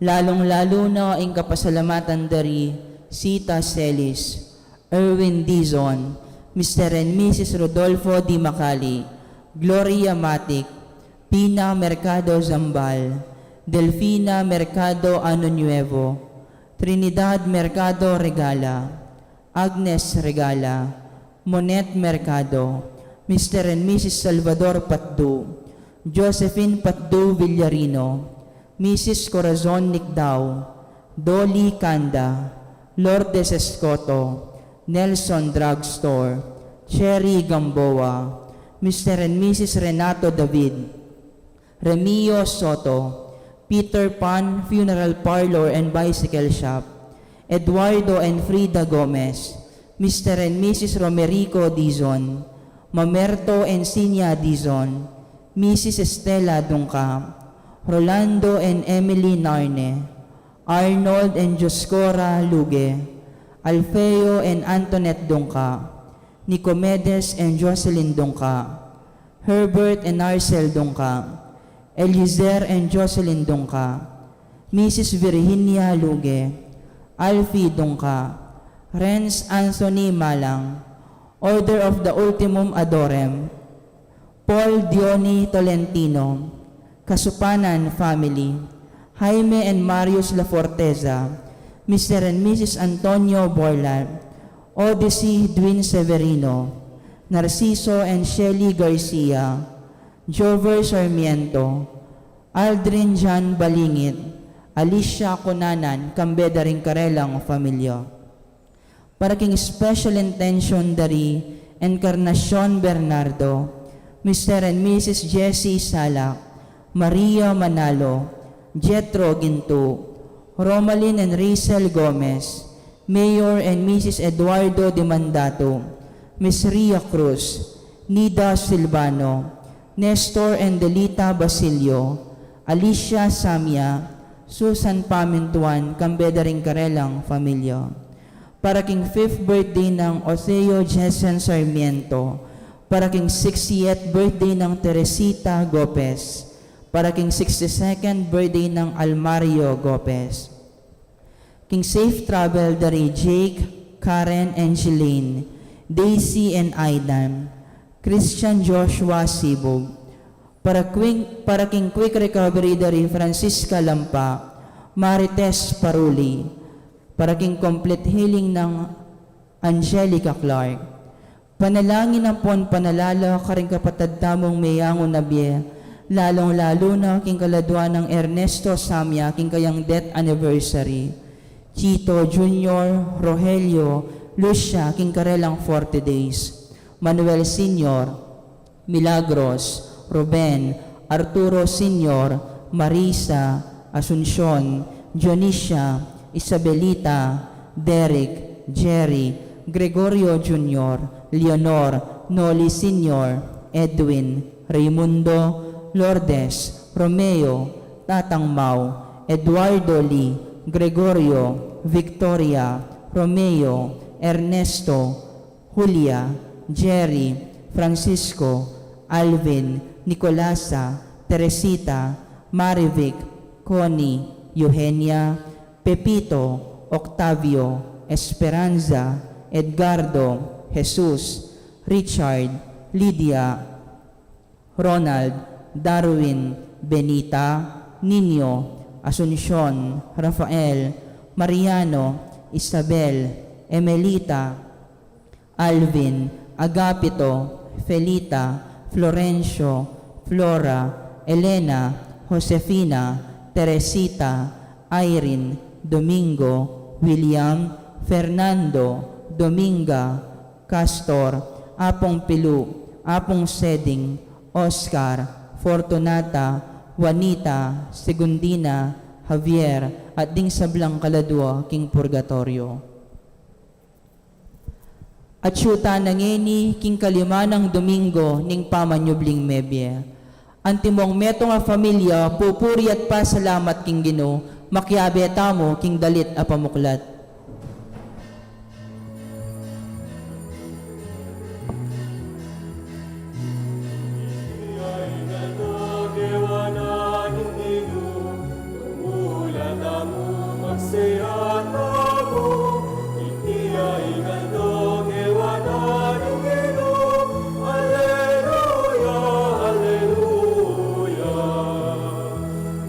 lalung-lalu na ing kapasalamatan da ri Sita Celis, Erwin Dizon, Mister and Missus Rodolfo D. Macali, Gloria Matic, Pina Mercado Zambal, Delfina Mercado Ano Nuevo, Trinidad Mercado Regala, Agnes Regala, Monet Mercado, Mister and Missus Salvador Patdu, Josephine Patdu Villarino, Missus Corazon Nicdao, Dolly Canda, Lourdes Escoto, Nelson Drugstore, Cherry Gamboa, Mister and Missus Renato David, Remio Soto, Peter Pan Funeral Parlor and Bicycle Shop, Eduardo and Frida Gomez, Mister and Missus Romerico Dizon, Mamerto and Sinya Dizon, Missus Estela Dungca, Rolando and Emily Narne, Arnold and Dioscora Luge, Alfeo and Antoinette Dungca, Nicomedes and Jocelyn Dungca, Herbert and Arcel Dungca, Eliezer and Jocelyn Dungca, Missus Virginia Luge, Alfie Dungca, Renz Anthony Malang, Order of the Ultimum Adorem, Paul Diony Tolentino, Kasupanan family, Jaime and Marius Laforteza, Mister and Missus Antonio Borlat, Odyssey Edwin Severino, Narciso and Shelly Garcia, Jover Sarmiento, Aldrin John Balingit, Alicia Cunanan, kambe da ring karelang familia. Para king special intention da ri Encarnacion Bernardo, Mister and Missus Jessie Salak, Maria Manalo, Jethro Gintu, Romalyn and Rachel Gomez, Mayor and Missus Eduardo Demandatu, Miss Ria Cruz, Nida Silvano, Nestor and Delita Basilio, Alicia Samia, Susan Pamintuan, kambe da ring karelang familia. Para king fifth birthday nang Oseo Jessen Sarmiento, para king sixtieth birthday nang Teresita Gopez, para king sixty-second birthday nang Almario Gopez. King safe travel da ri Jake, Karen, and Jeline, Daisy and Aidan, Christian Joshua Sibug, para king, para king quick recovery da ri Francisca Lampa, Marites Paruli, para king complete healing nang Angelica Clark. Panalangin ampon panalala karing kapatad tamung meyangu na bie, lalung-lalu na king kaladua nang Ernesto Samia king kayang death anniversary. Chito Junior, Rogelio, Lucia king karelang forty days. Manuel Senior, Milagros, Ruben, Arturo Senior, Marisa, Asuncion, Dionisia, Isabelita, Derek, Jerry, Gregorio Junior, Leonor, Noli Senior, Edwin, Raimundo, Lourdes, Romeo, Tatang Mau, Eduardo Lee, Gregorio, Victoria, Romeo, Ernesto, Julia, Jerry, Francisco, Alvin, Nicolasa, Teresita, Marivic, Connie, Eugenia, Pepito, Octavio, Esperanza, Edgardo, Jesus, Richard, Lydia, Ronald, Darwin, Benita, Nino, Asuncion, Rafael, Mariano, Isabel, Emelita, Alvin, Agapito, Felita, Florencio, Flora, Elena, Josefina, Teresita, Irene, Domingo, William, Fernando, Dominga, Castor, Apong Pilu, Apong Seding, Oscar, Fortunata, Juanita, Segundina, Javier, at ding sablang kaladua king purgatorio. Atyu tana ngeni king kalima nang Domingo ning pamanyubling mebie. Antimong metung a familia, pupuri at pasalamat king Ginu, makiabe tamu king dalit a pamuklat.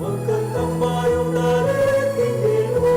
Magkantang bayung dalit king Ginu,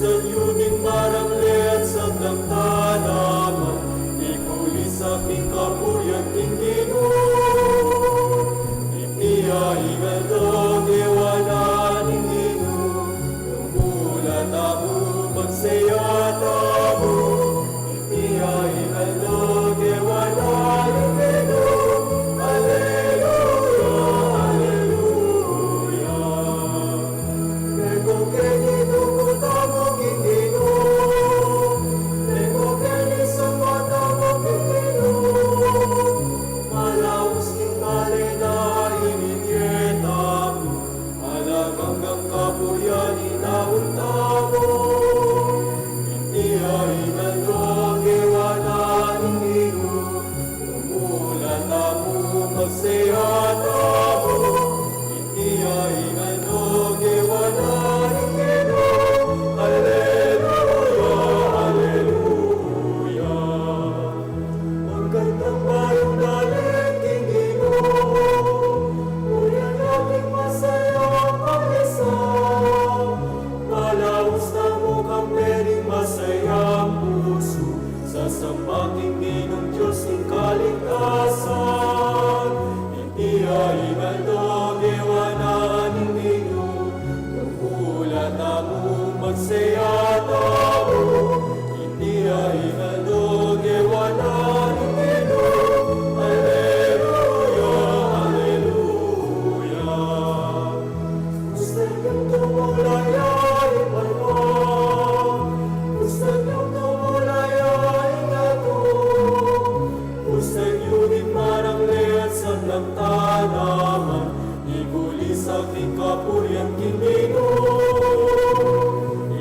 Sa yu ding marang leat sa tanaman, ikulisak ing kapurian king Ginu. Iti ya ing aldo gewa na ning Ginu, tumula tamu, magsaya tamu. Iti ya ing aldo gewa na ning Ginu. Aleluya, aleluya. Meko keni tumu tamu king Ginu. Meko keni samba tamu king Ginu. Malaus king bale na ini bie tamu, alang anggang kapurian ing daun tamu. Iti ya ing aldo gewa na ning Ginu, tumula tamu, magsaya tamu. Iti ya ing aldo gewa na ning Ginu. Aleluya, aleluya. Magkantang bayung dali king Ginu. Ulian nating masayang pamisan. Malaus tamu kambe ning masayang pusu, sasamba king Ginung Dios ning kaligtasan. Iti ya ing aldo gewa na ning Ginu, tumula tamu, magsaya tamu. Iti ya ing aldo gewa na ning Ginu. Aleluya, aleluya. Gustu yung tumula ya ing banua. Gustu yung tumula ya ing yatu. Gustu yu ding marang leat sa tanaman, ikulisak ing kapurian king Ginu.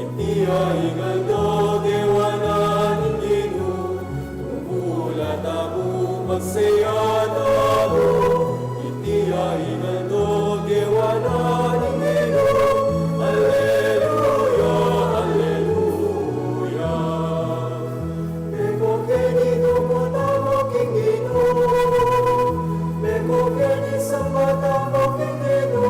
Iti ya ing aldo gewa na ning Ginu, tumula tamu, magsaya tamu. Iti ya ing aldo gewa na ning Ginu. Aleluya, aleluya. Meko keni tumu tamu king Ginu. Meko keni samba tamu king Ginu.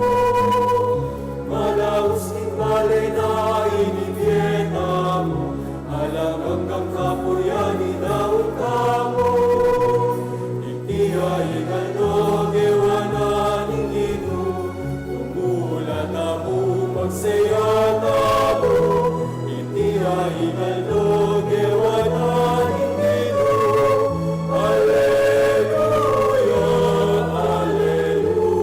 Malaus king bale na ini bie tamu, alang anggang kapurian ing daun tamu. Iti ya ing aldo gewa na ning Ginu, tumula tamu, magsaya tamu. Iti ya ing aldo gewa na ning Ginu. Aleluya, aleluya.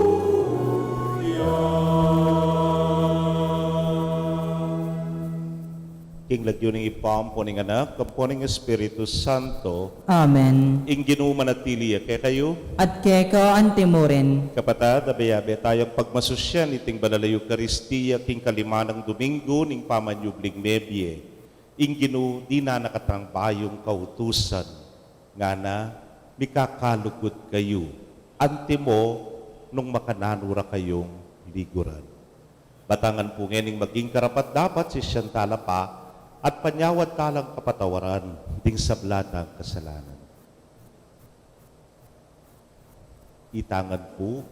King lagyu ning Ibpa, ampo ning Anak, ampo ning Espiritu Santo. Amen. Ing Ginu manatili ya kekayu. At keka antimurin. Kapatad, abe-abe tayang pagmasusyan iting banal a Eukaristia king kalimanang Domingo ning pamanyubling mebie. Ing Ginu dinan na katang bayung kautusan, ngana, mikakalugud kayu, antimo nung makananu ra kayung liguran. Batangan pu ngening maging karapat-dapat sisian tala pa at panyawad talang kapatawaran ding sabla tang kasalanan. Itangan pu,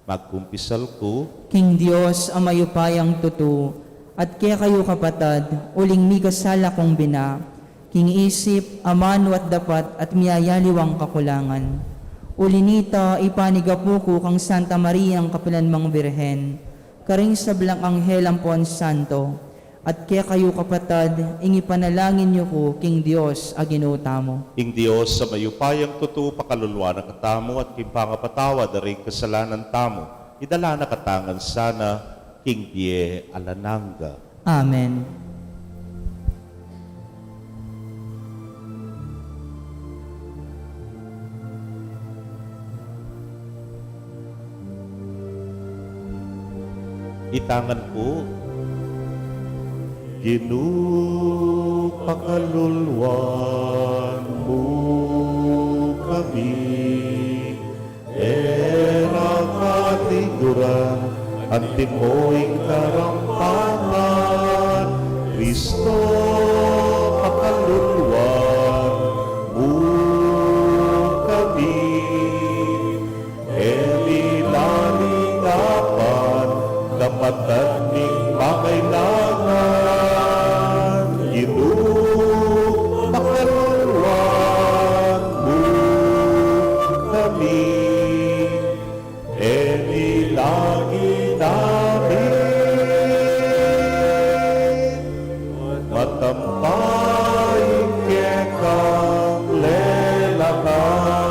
magkumpisal ku king Dios a mayupayang tutu, at kekayu kapatad, uling mikasala kung bina, king isip, amanu at dapat at miyayaliwang kakulangan. Uli nita, ipanigapu ku kang Santa Mariang kapilanmang Birhen, karing sablang anghel ampon santo, at kekayu kapatad, ing ipanalangin yu ku king Dios a Ginu tamu. Ing Dios a mayupayang tutu pakaluluan na katamu at king pangapatawad da ring kasalanan tamu, idala na katamu ngan sana king bie alang angga. Amen. Itangan pu. Ginu, pakaluluan mu kami. E ra katiguran, antimo ing karampasan, Kristo, pakaluluan mu kami. E mi lalingapan, kapatad ming makailangan. Patampay kekang lelakan.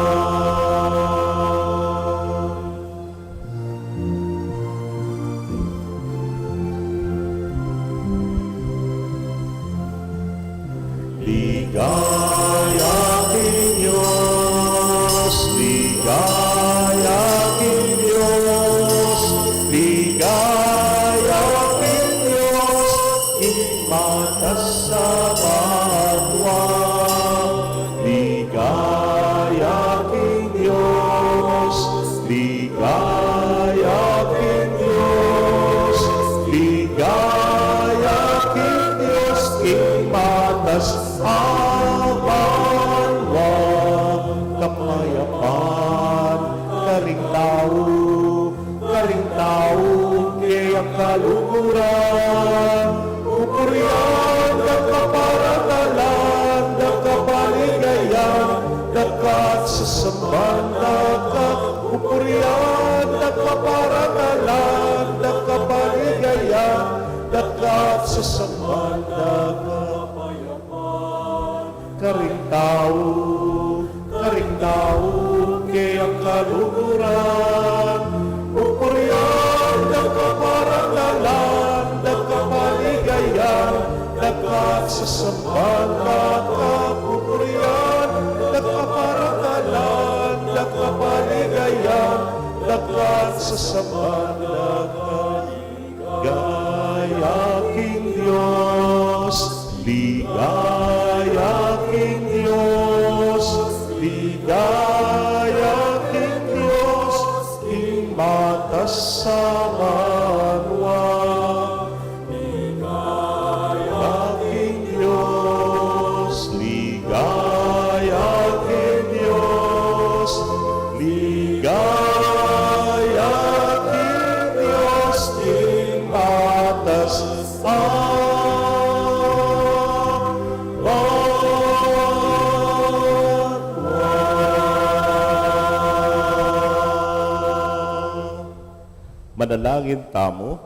Ligaya king Dios, ligaya king Dios, ligaya king Dios, king matas a banua. Ligaya king Dios, ligaya king Dios, ligaya king Dios, king matas a banua. Kapayapan karing tau, karing tau keyang kaluguran. Pupurian da ka, parangalan da ka, paligayan da ka, at sasamban da ka. Pupurian da ka, parangalan da ka, paligayan da ka, at sasamban da ka. Karing tau, karing tau keyang kaluguran. Pupurian da ka, parangalan da ka, paligayan da ka, at sasamban da ka. Pupurian da ka, parangalan da ka, paligayan da ka, at sasamban da ka. Ligaya king Dios, ligaya king Dios, ligaya king Dios, king matas a banua. Ligaya king Dios, ligaya king Dios, ligaya king Dios, king matas a banua. Manalangin tamu.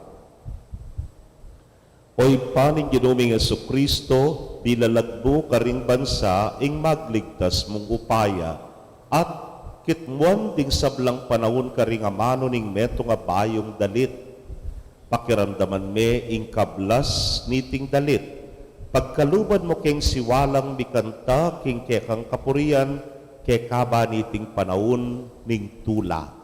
O Ibpa ning Ginu ming Jesucristo, bilalag mu karing bansa ing magligtas mung upaya, at kitmuan ding sablang panaun karing amanu ning metung a bayung dalit. Pakiramdaman me ing kablas niting dalit. Pagkaluban mu keng siwalang mikanta king kekang kapurian, kekaba niting panaun ning tula.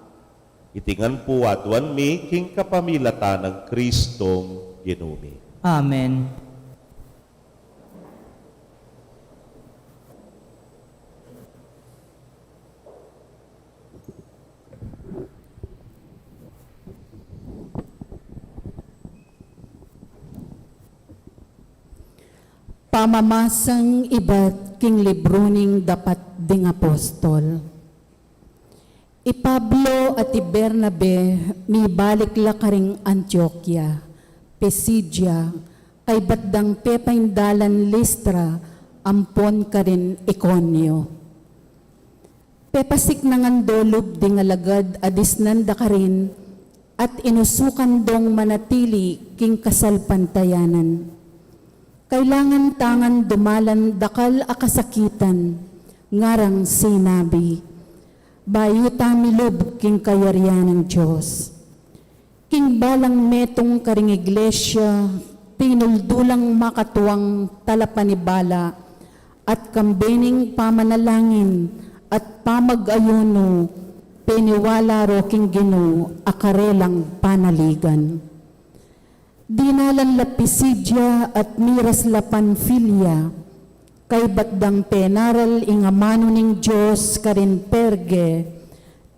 Iti ngan pu aduan mi king kapamilatan nang Kristong Ginu mi. Amen. Pamamasang ibat king libru ning Dapat ding Apostol. I Pablo at i Bernabe mibalik la karing Antiokia, Pisidia, kaybat dang pepaindalan Listra ampon karin Iconio. Pepasik na ngan dolub ding alagad a disnan da karin, at inusukan dong manatili king kasalpantayanan. Kailangan tangan dumalan dakal a kasakitan, ngarang sinabi, bayu ta milub king kayarian ning Dios. King balang metung karing iglesia, pinuldu lang makatuang talapanibala, at kambe ning pamanalangin at pamag-ayunu, peniwala ro king Ginu a karelang panaligan. Dinalan la Pisidia at miras la Panfilia, kaybat dang penaral ing amanu ning Dios karin Perge,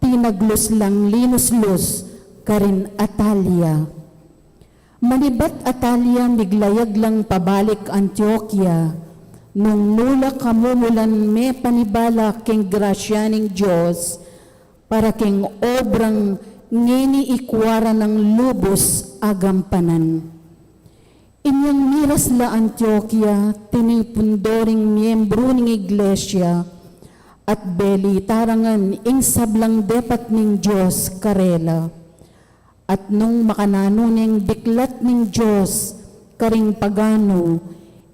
tinaglus lang linuslus karin Atalia. Manibat Atalia, miglayag lang pabalik Antiokia, nung nu la kamumulan mepanibala king grasya ning Dios, para king obrang ngeni ikua ra nang lubus a gampanan. Inyang miras la Antiokia, tinipun do ring miembru ning iglesia, at belita ra ngan ing sablang depat ning Dios karela. At nung makananu neng diklat ning Dios karing paganu,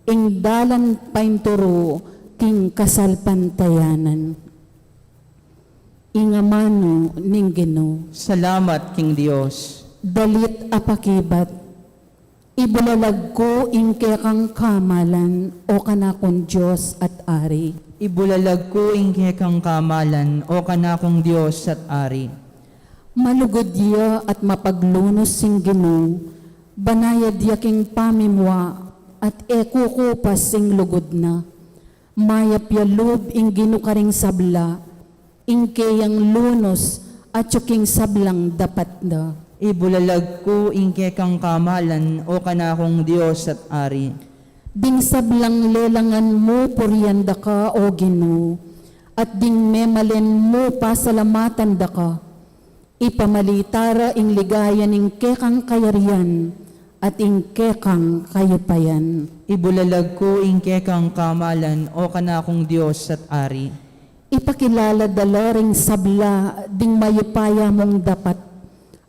Ing dalan painturu king kasalpantayanan. Ing amanu ning Ginu. Salamat king Dios. Dalit a pakibat. Ibulalag ku ing kekang kamalan, o kanakung Dios at Ari. Ibulalag ku ing kekang kamalan, o kanakung Dios at Ari. Malugud ya at mapaglunus ing Ginu, banayad ya king pamimua, at e kukupas ing lugud na. Mayap ya lub ing Ginu karing sabla, ing keyang lunus atyu king sablang dapat da. Ibulalag ku ing kekang kamalan, o kanakung Dios at Ari. Ding sablang lelangan mu purian da ka, o Ginu, at ding memalen mu pasalamatan da ka. Ipamalita ra ing ligaya ning kekang kayarian at ing kekang kayupayan. Ibulalag ku ing kekang kamalan, o kanakung Dios at Ari. Ipakilala da la ring sabla ding mayupaya mung dapat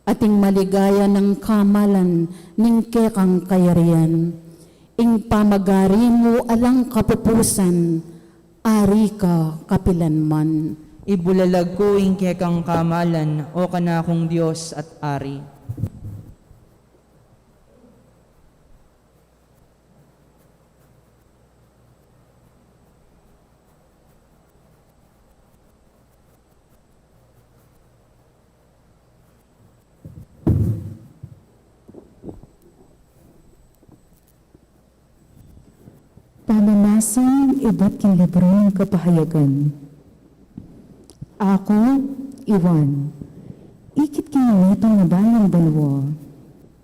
at ing maligaya nang kamalan ning kekang kayarian. Ing pamagari mu alang kapupusan, Ari ka kapilanman. Ibulalag ku ing kekang kamalan, o kanakung Dios at Ari. Pamamasan ibat king libru ning Kapahayagan. Aku, i Juan, ikit king metung a bayung banua,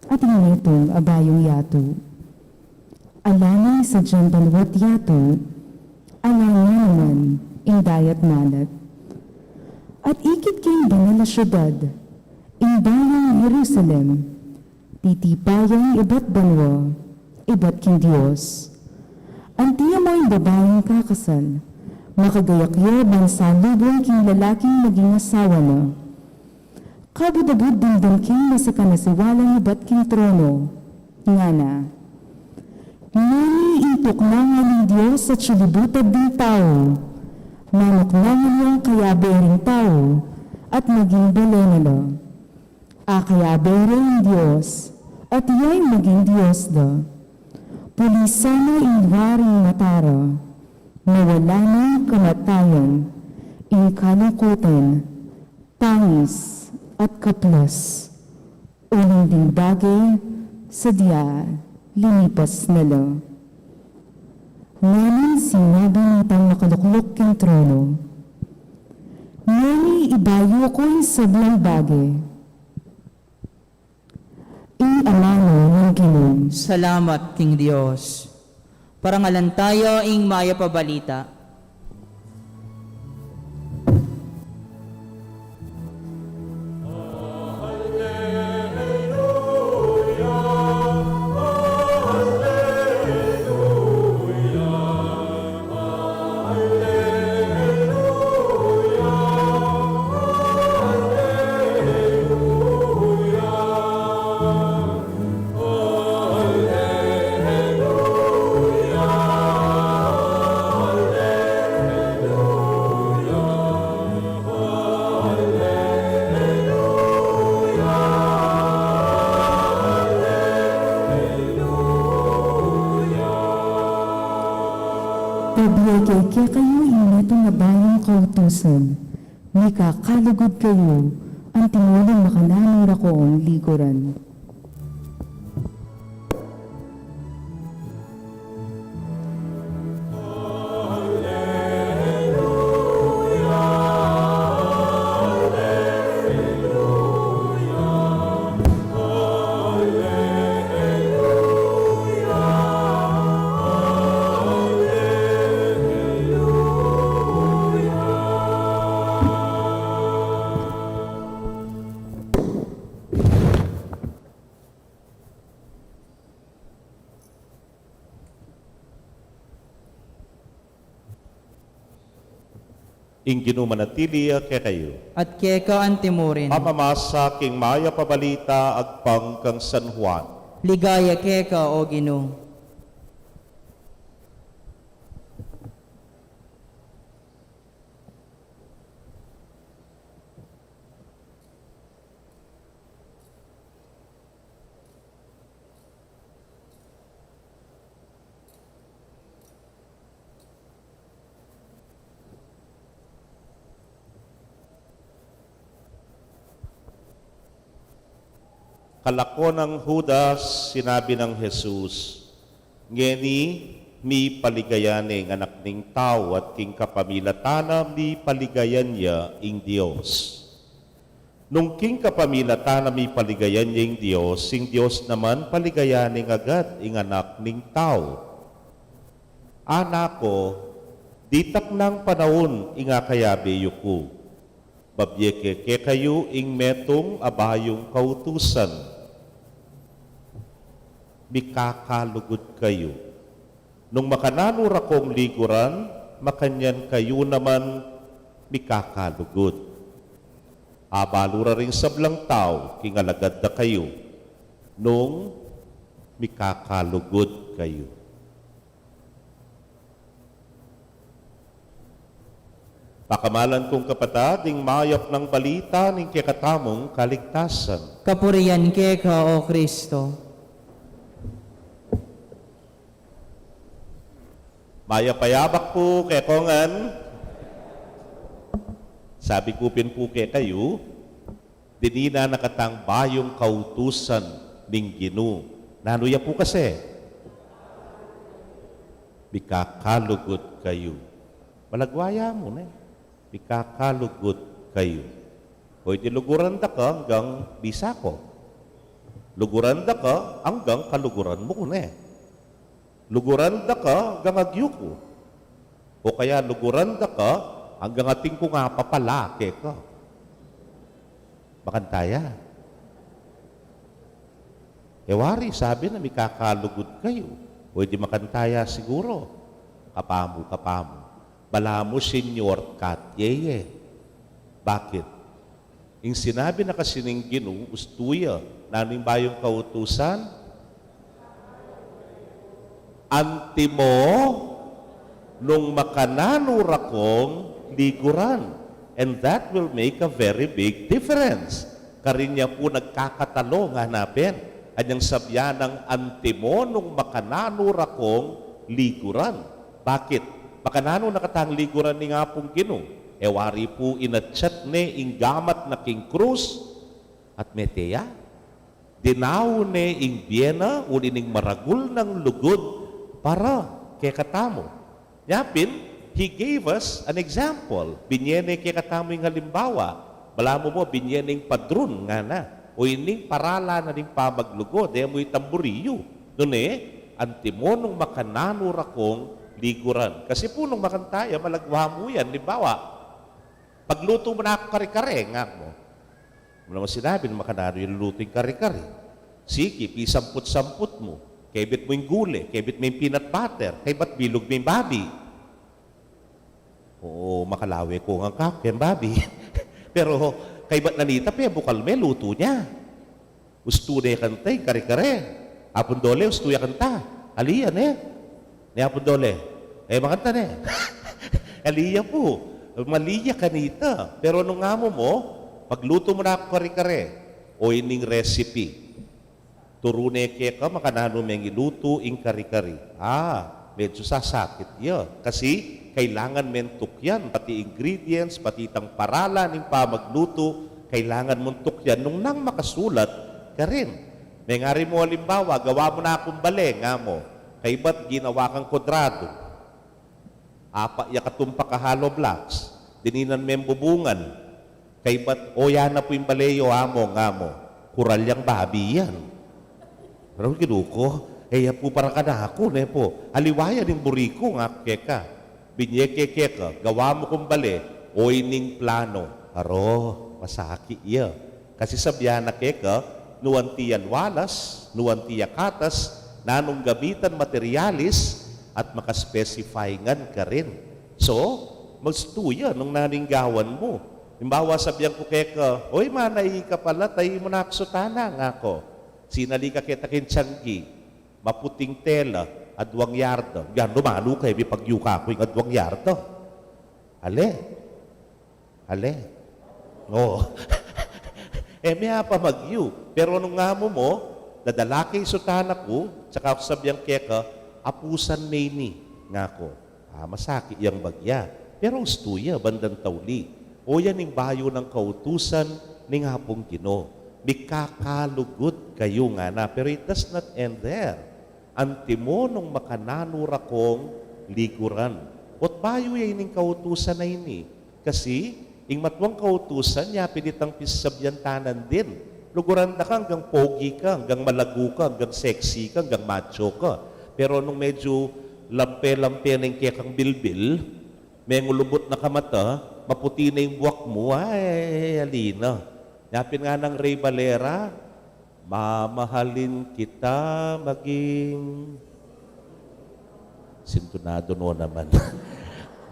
at ing metung a bayung yatu. Ala nang sadyang banua't yatu, ala na naman ing dayat malat. At ikit king banal a siudad, ing bayung Jerusalem, titipayan ibat banua, ibat king Dios. Antimo ing babaing kakasal, makagayak ya ban salubung king lalaking maging asawa na. Kabud-abud dimdam king masakan a siwalang ibat king trono, ngana: Ngeni ing tuknangan ning Dios atyu libutad ding tau, manuknangan yang kayabe ring tau, at maging bale na la. A kayabe ra ing Dios, at iya ing maging Dios da. Pulisan na ing lua ring mata ra, mawala nang kamatayan, ing kalungkutan, tangis, at kaplas, uling ding bage sadya linipas na la. Nganang sinabi ning tang makalukluk king trono: Ngeni ibayu ku ing sablang bage. Ing amanu ning Ginu. Salamat king Dios. Parangalan tayu ing mayap a balita. Pabie kekayu ing metung a bayung kautusan, mika kalugud kayu, antimo ning makananu ra kong liguran. Ing Ginu manatili ya kekayu. At keka antimurin. Pamamasa king mayap a balita agpang kang San Juan. Ligaya keka, O Ginu. Kalako nang Judas, sinabi nang Jesus, "Ngeni, mipaligaya ne ing Anak ning Tau, at king kapamilatan na mipaligayan ya ing Dios." Nung king kapamilatan na mipaligayan ya ing Dios, ing Dios naman paligayan ne agad ing Anak ning Tau. Anak ku, ditak nang panaun ing akayabe yu ku. Babie ke kekayu ing metung a bayung kautusan. Mikakalugud kayu. Nung makananu ra kong liguran, makanyan kayu naman mikakalugud. Abalu ra ring sablang tau king alagad da kayu, nung mikakalugud kayu. Pakamalan kung kapatad, ing mayap nang balita ning kekatamung kaligtasan. Kapurian keka, O Kristo. Mayap a yabak pu kekongan. Sabi ku pin pu kekayu, dininan na katang bayung kautusan ning Ginu. Nanu ya pu kasi? Mikakalugud kayu. Malagwa ya mu, ne? Mikakalugud kayu. O, iti luguran da ka anggang bisa ku. Luguran da ka anggang kaluguran mu ku, ne? Luguran da ka anggang agyu ku. O kaya luguran da ka anggang atin kung apapala keka. Makanta ya. E wari, sabi na mikakalugud kayu. O, iti makanta ya siguru. Kapamu, kapamu. Balamu, Señor, kat ye ye. Bakit? Ing sinabi na kasi ning Ginu, ustu ya, nanu ing bayung kautusan? Antimo nung makananu ra kong liguran. And that will make a very big difference. Karin ya pu nagkakatalo ngana pin. Anyang sabyan nang antimo nung makananu ra kong liguran. Bakit? Makananu na katang liguran ning Apung Ginu? E wari pu inatyat ne ing gamat na king krus at mete ya. Dinaun ne ing bie na uli ning maragul nang lugud para kekatamu. Nya pin, he gave us an example. Binie ne kekatamu ing halimbawa. Balamu mu, binie ne ing padrun ngana. O ining paralan na ning pamaglugud, e mu itang buri yu. Nune, antimo nung makananu ra kong liguran. Kasi pu nung makanta ya, malagwa mu yan. Halimbawa, paglutu mu na kung kare-kare, ngana mu. Mu naman sinabi na makananu ing lulutu ing kare-kare. Sige, pisamput-samput mu. Kebit mu ing gule, kebit mu ing peanut butter, kaybat bilug mu ing babi. O, makalawe ku ngan kaku keng babi. Pero kaybat na nita, pebukal me lutu na. Ustu ne kanta ing kare-kare. Apung Dole, ustu ya kanta. Ali ya, ne? Ne, Apung Dole? E, makanta ne. Ali ya pu. Mali ya kanita. Pero nung ngana mu, paglutu mu na kung kare-kare, o ining recipe. Turu ne keka makananu meng ilutu ing kare-kare. A, medyu sasakit ya. Kasi kailangan meng tukyan pati ingredients, pati itang paralan ning pamaglutu, kailangan mung tukyan nung nang makasulat karin. Mengari mu alimbawa, gawa mu na kung bale, ngana mu. Kaybat ginawa kang kwadradu. Apa ya katumpak a hollow blocks. Dininan meng bubungan. Kaybat, o, yan na pu ing bale yu, Amo, ngana mu. Kural yang babi yan. Pero Ginu ku, e ya pu para kanaku, ne pu. Aliwa ya ning buri ku, ngaku keka. Binie ke keka, gawa mu kung bale, o ining plano. Aro, masakit ya. Kasi sabyan na keka, nu anti yang walas, nu anti yang katas, nanung gamitan, materialis, at maka-specify ngan karin. So, magsutu ya nung nanu ing gawan mu. Halimbawa, sabyan ku keka, "Oy, manai ka pala, tai mu na kung sutana," ngaku. Sinali ka keta king tianggi, maputing tela, adwang yarda. Yan, dumanu ka, e, mipagyu kaku ing adwang yarda. Ale? Ale? O. E me apamagyu. Pero nung ngana mu, "Dadala ke ing sutana ku," saka ku sabyan keka, "Apusan me ini," ngaku. A, masakit yang bagya. Pero ustu ya, bandang tauli. O, yan ing bayu nang kautusan ning Apung Ginu. Mikakalugud kayu ngana, pero it does not end there. Antimo nung makananu ra kong liguran. Ot bayu ya ining kautusan a ini. Kasi, ing matuang kautusan, yapin itang pisabian ta na din. Luguran da ka anggang pogi ka, anggang malagu ka, anggang sexy ka, anggang macho ka. Pero nung medyu lampe-lampe na ing kekang bilbil, mengulubut na ka mata, maputi na ing buak mu, ay, ali na. Yapin nganang Rey Valera, mamahalin kita maging sintunado no naman.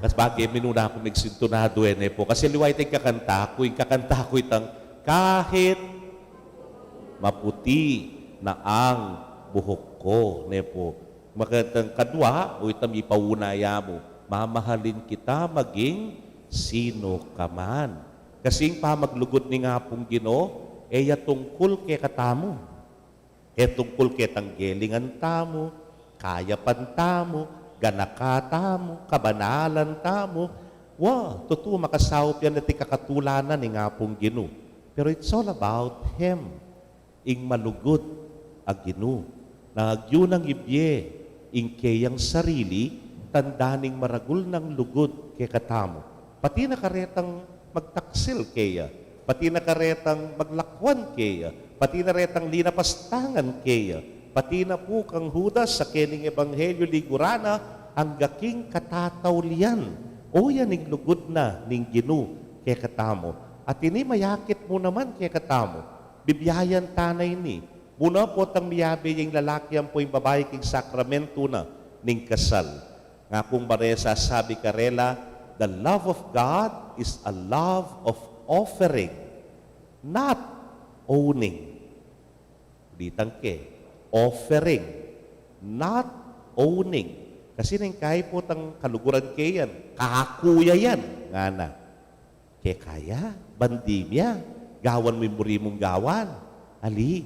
Kas bage, minuna ku magsintunado, e, ne po. Kasi liwa ita ing kakanta ku, ing kakanta ku itang kahit maputi na ang buhok ko, ne po. Makatang kadwa, o itang ipauna ya mu, mamahalin kita maging sino ka man. Kasi ing pamaglugud ning Apung Ginu, e ya tungkul kekatamu. E tungkul ketang gelingan tamu, kayapan tamu, ganaka tamu, kabanalan tamu. Wa, tutu, makasaup yan ating kakatulanan ning Apung Ginu. Pero it's all about Him. Ing malugud a Ginu, na agyu nang ibie ing keyang sarili, tanda ning maragul nang lugud kekatamu. Pati na karetang magtaksil keya, pati na karetang maglakwan keya, pati na retang linapastangan keya, pati na pu kang Judas a kening ebanghelyu liguran na, angga king katataulian. O, yan ing lugud na ning Ginu kekatamu. At ini mayakit mu naman kekatamu. Bibiayan ta na ini. Muna potang miyabe ya ing lalaki ampo ing babai king sakramentu na ning kasal. Ngakung bare sasabi karela, the love of God is a love of offering, not owning. Ulitan ke, offering, not owning. Kasi neng kai potang kaluguran ke yan, kaku ya yan, ngana. Keka ya, bandi mya, gawan mu ing buri mung gawan. Ali,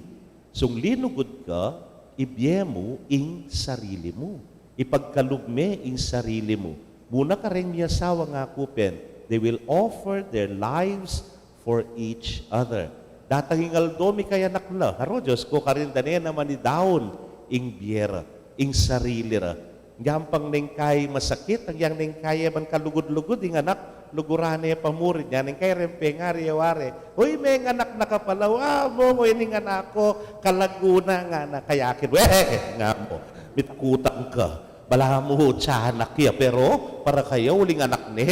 sung linugud ka, ibie mu ing sarili mu. Ipagkalub me ing sarili mu. Muna kareng miasawa, ngaku pin, they will offer their lives for each other. Datang ing aldo, mikayanak la. Aro, Dios ku, karin da ne naman idaun ing bie ra, ing sarili ra. Agyang pang neng kai masakit, agyang neng kai e man kalugud-lugud ing anak, luguran ne pa murin. Agyang neng kai reng pengari e wari, "Uy, menganak na ka pala, wa, Among, o ining anak ku, kalagu na," ngana. Kaya akin, "Weh," ngamu, "mitakutan ka. Balamu tiyanak ya, pero para kaya uling anak ne,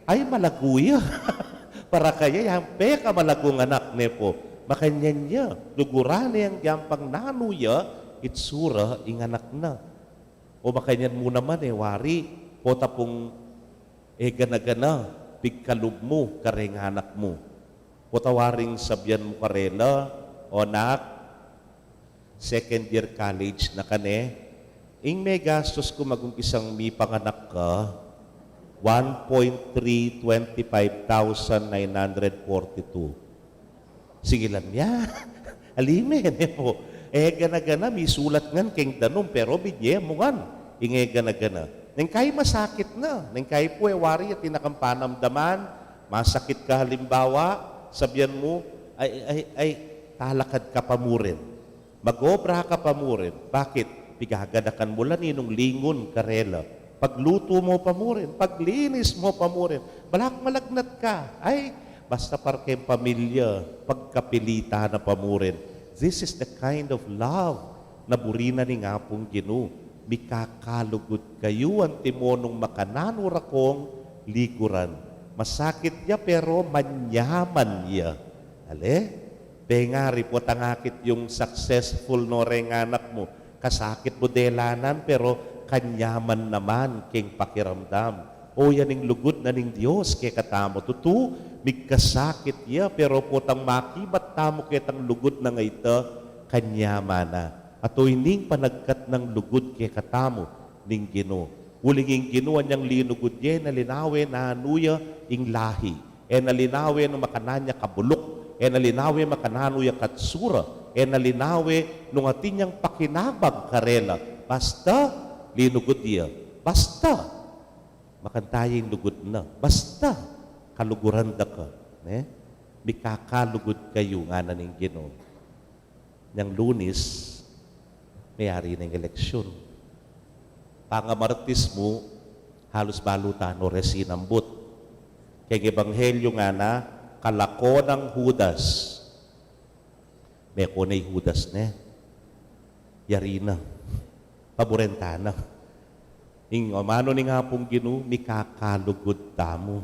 ay, malagu ya." Para kaya yang pekamalagung anak ne po. Makanyan ya, luguran ne agyang pang nanu ya itsura ing anak na. O makanyan mu naman e wari, pota pung e gana-gana, pigkalub mu kareng anak mu. Pota waring sabian mu karela, "O nak, second year college na ka ne, ing megastus ku magumpisang mipanganak ka, one point three twenty-five thousand nine hundred forty-two." Singilan mya. "Ali me," ne po. "E gana-gana, misulat ngan keng danum, pero binye mu ngan ing e gana-gana." Neng kai masakit na, neng kai pu e wari atin na kang panamdaman, masakit ka halimbawa, sabian mu, "Ay, ay, ay, talakad ka pa murin. Mag-obra ka pa murin." Bakit? Pigaganakan mu la ninung lingun karela. Paglutu mu pa murin, paglinis mu pa murin. Balak malagnat ka. Ay, basta para keng pamilya, pagkapilitan na pa murin. This is the kind of love na buri na ning Apung Ginu. Mikakalugud kayu antimo nung makananu ra kong liguran. Masakit ya, pero manyaman ya. Ale? Pengari potang akit yung successful no reng anak mu. Kasakit mu delanan, pero kanyaman naman keng pakiramdam. O, yan ing lugud na ning Dios kekatamu. Tutu, migkasakit ya, pero potang makibat tamu ketang lugud nang ita, kanyaman na. Ato ining panagkat nang lugud kekatamu ning Ginu. Uling ing Ginu anyang linugud ya, e na linawe nanu ya ing lahi. E na linawe nung makananu ya kabuluk. E na linawe makananu ya katsura. E na linawe nung atin yang pakinabang karela. Basta linugud ya. Basta makanta ya ing lugud na. Basta kaluguran da ka. Ne? Mikakalugud kayu, ngana ning Ginu. Nyang Lunis, meyari na ing eleksyun. Pangamartis mu, halus balu tano resi nambut. Keng Ebanghelyu ngana, kalako nang Judas. Meko ne i Judas ne. Yari na. Paburen ta na. Ing amanu ning Apung Ginu, mikakalugud tamu.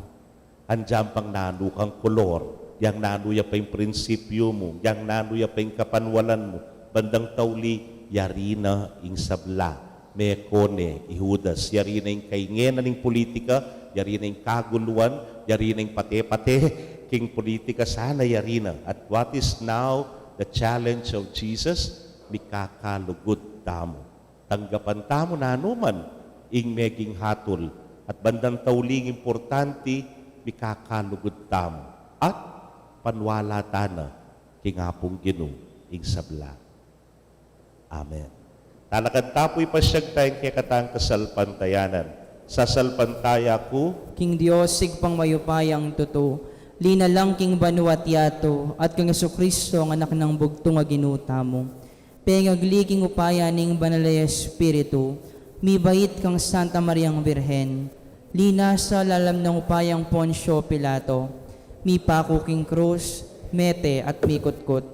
Andiyan pang nanu kang kolor, yang nanu ya pa ing prinsipyu mu, yang nanu ya pa ing kapanwalan mu, bandang tauli, yari na ing sabla. Meko ne i Judas, yari na ing kaingenan ning pulitika, yari na ing kaguluan, yari na ing pate-pate king pulitika, sana yari na. At what is now the challenge of Jesus? Mikakalugud tamu. Tanggapan tamu nanu man ing meging hatul, at bandang tauli ing importanti, mikakalugud tamu at panwala ta na king Apung Ginu ing sabla. Amen. Talakad ta pu, ipasyag taya ing kekatang kasalpantayanan. Sasalpantaya ku king Dios, Ibpang mayupayang tutu, linalang king banua't yatu, at kang Jesucristo, ang Anak nang bugtung a Ginu tamu. Pengagli king upaya ning Banal a Espiritu, mibait kang Santa Mariang Birhen, linasa lalam nang upayang Poncio Pilato, mipaku king krus, mete at mikutkut,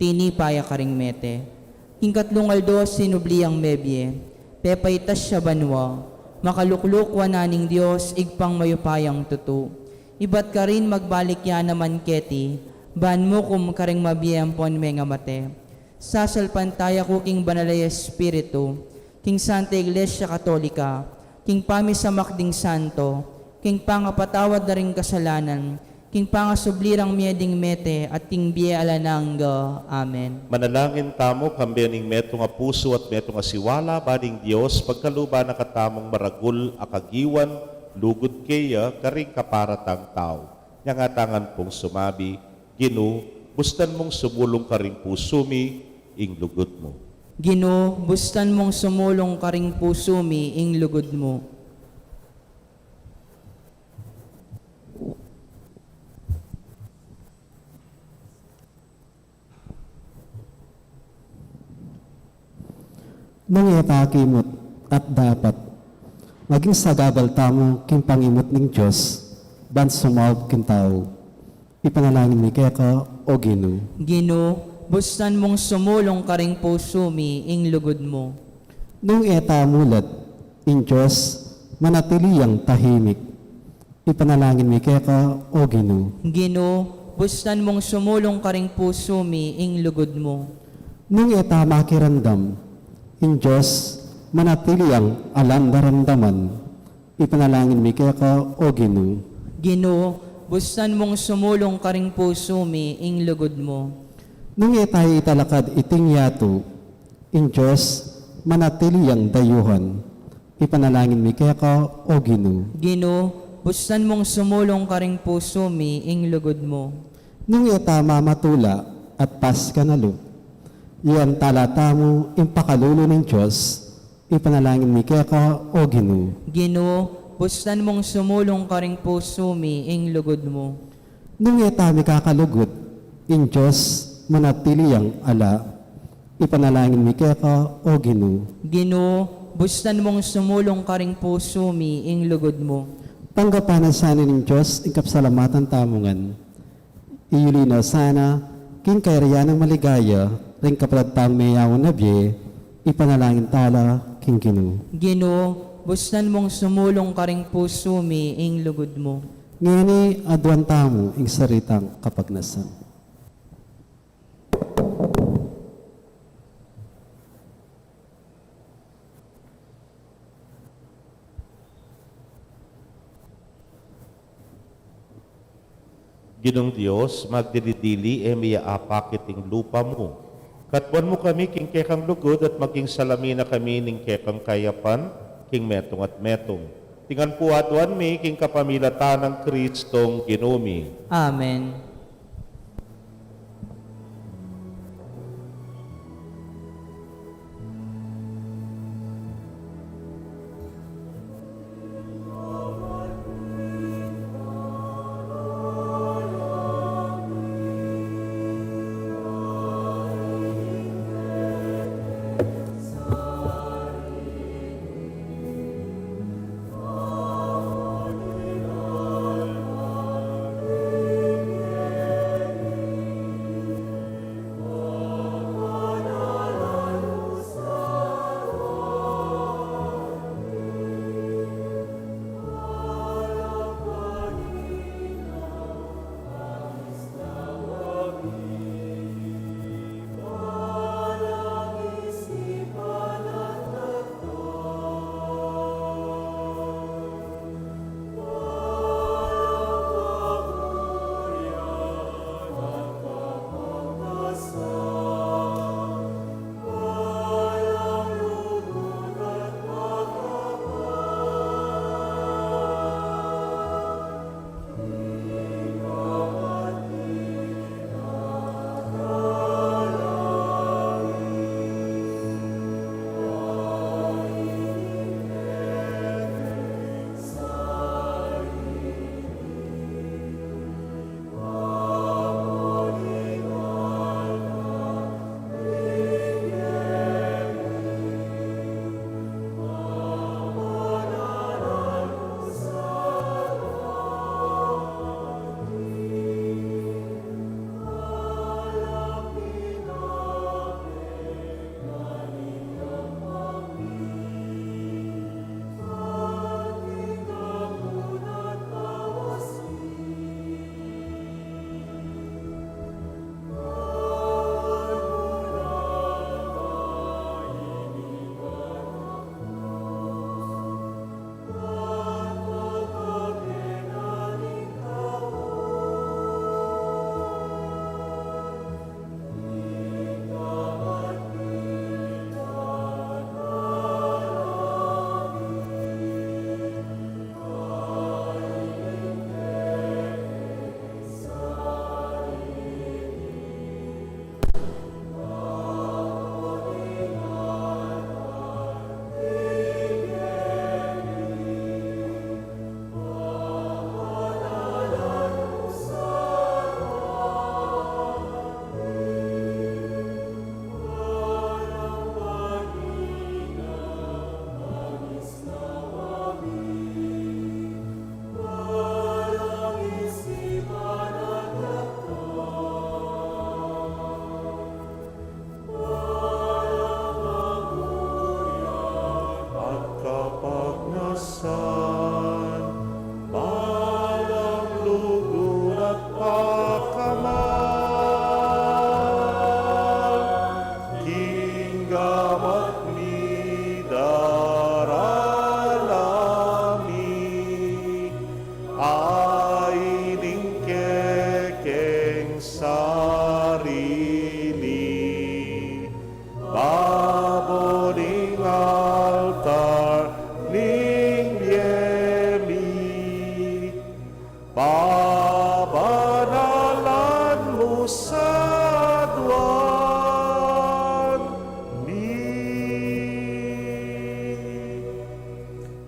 tinipa ya karing mete. King katlung aldo sinubli yang mebie, pepaitas ya banua, makalukluk wanan ning Dios, Ibpang mayupayang tutu. Ibat karin magbalik ya naman keti, ban mukum karing mabie ampon mengamate. Sasalpantaya ku king Banal a Espiritu, king Santa Iglesia Katolika, king pamisamak ding santo, king pangapatawad da ring kasalanan, king pangasubli rang mie ding mete, at king bie alang angga. Amen. Manalangin tamu, kambe ning metung a pusu at metung a siwala, ban ing Dios pagkaluban na katamung maragul a kagiwan, lugud keya, karing kaparatang tau. Nyang atangan pung sumabi, Ginu, bustan mung sumulung karing pusu mi ing lugud mu. Ginu, bustan mung sumulung karing pusu mi ing lugud mu. Nung e ta kimut at dapat, maging sagabal tamu king pangimut ning Dios, ban sumaup king tau. Ipanalangin mi keka, O Ginu. Ginu, bustan mung sumulung karing pusu mi ing lugud mu. Nung e ta mulat, ing Dios manatili yang tahimik. Ipanalangin mi keka, O Ginu. Ginu, bustan mung sumulung karing pusu mi ing lugud mu. Nung e ta makiramdam, ing Dios manatili yang alang daramdaman. Ipanalangin mi keka, O Ginu. Ginu, bustan mung sumulung karing pusu mi ing lugud mu. Nung e ta italakad iting yatu, ing Dios manatili yang dayuhan. Ipanalangin mi keka, O Ginu. Ginu, bustan mung sumulung karing pusu mi ing lugud mu. Nung e ta mamatula at paskanalu, iantala tamu ing pakalulu ning Dios. Ipanalangin mi keka, O Ginu. Ginu, bustan mung sumulung karing pusu mi ing lugud mu. Nung e ta mikakalugud, ing Dios manatili yang ala. Ipanalangin mi keka, O Ginu. Ginu, bustan mung sumulung karing pusu mi ing lugud mu. Tanggapan na sana ning Dios ing kapsalamatan tamu ngan. Iyuli na sana king kayarian nang maligaya ring kapatad tang meyaun a bie. Ipanalangin tala king Ginu. Ginu, bustan mung sumulung karing pusu mi ing lugud mu. Ngeni aduan tamu ing sarili tang kapagnasan. Ginung Dios, magdili-dili, e mi ya apakit ing lupa mu. Katmuan mu kami king kekang lugud at maging salamin na kami ning kekang kayapan king metung at metung. Iti ngan pu aduan mi king kapamilatan nang Kristong Ginu mi. Amen.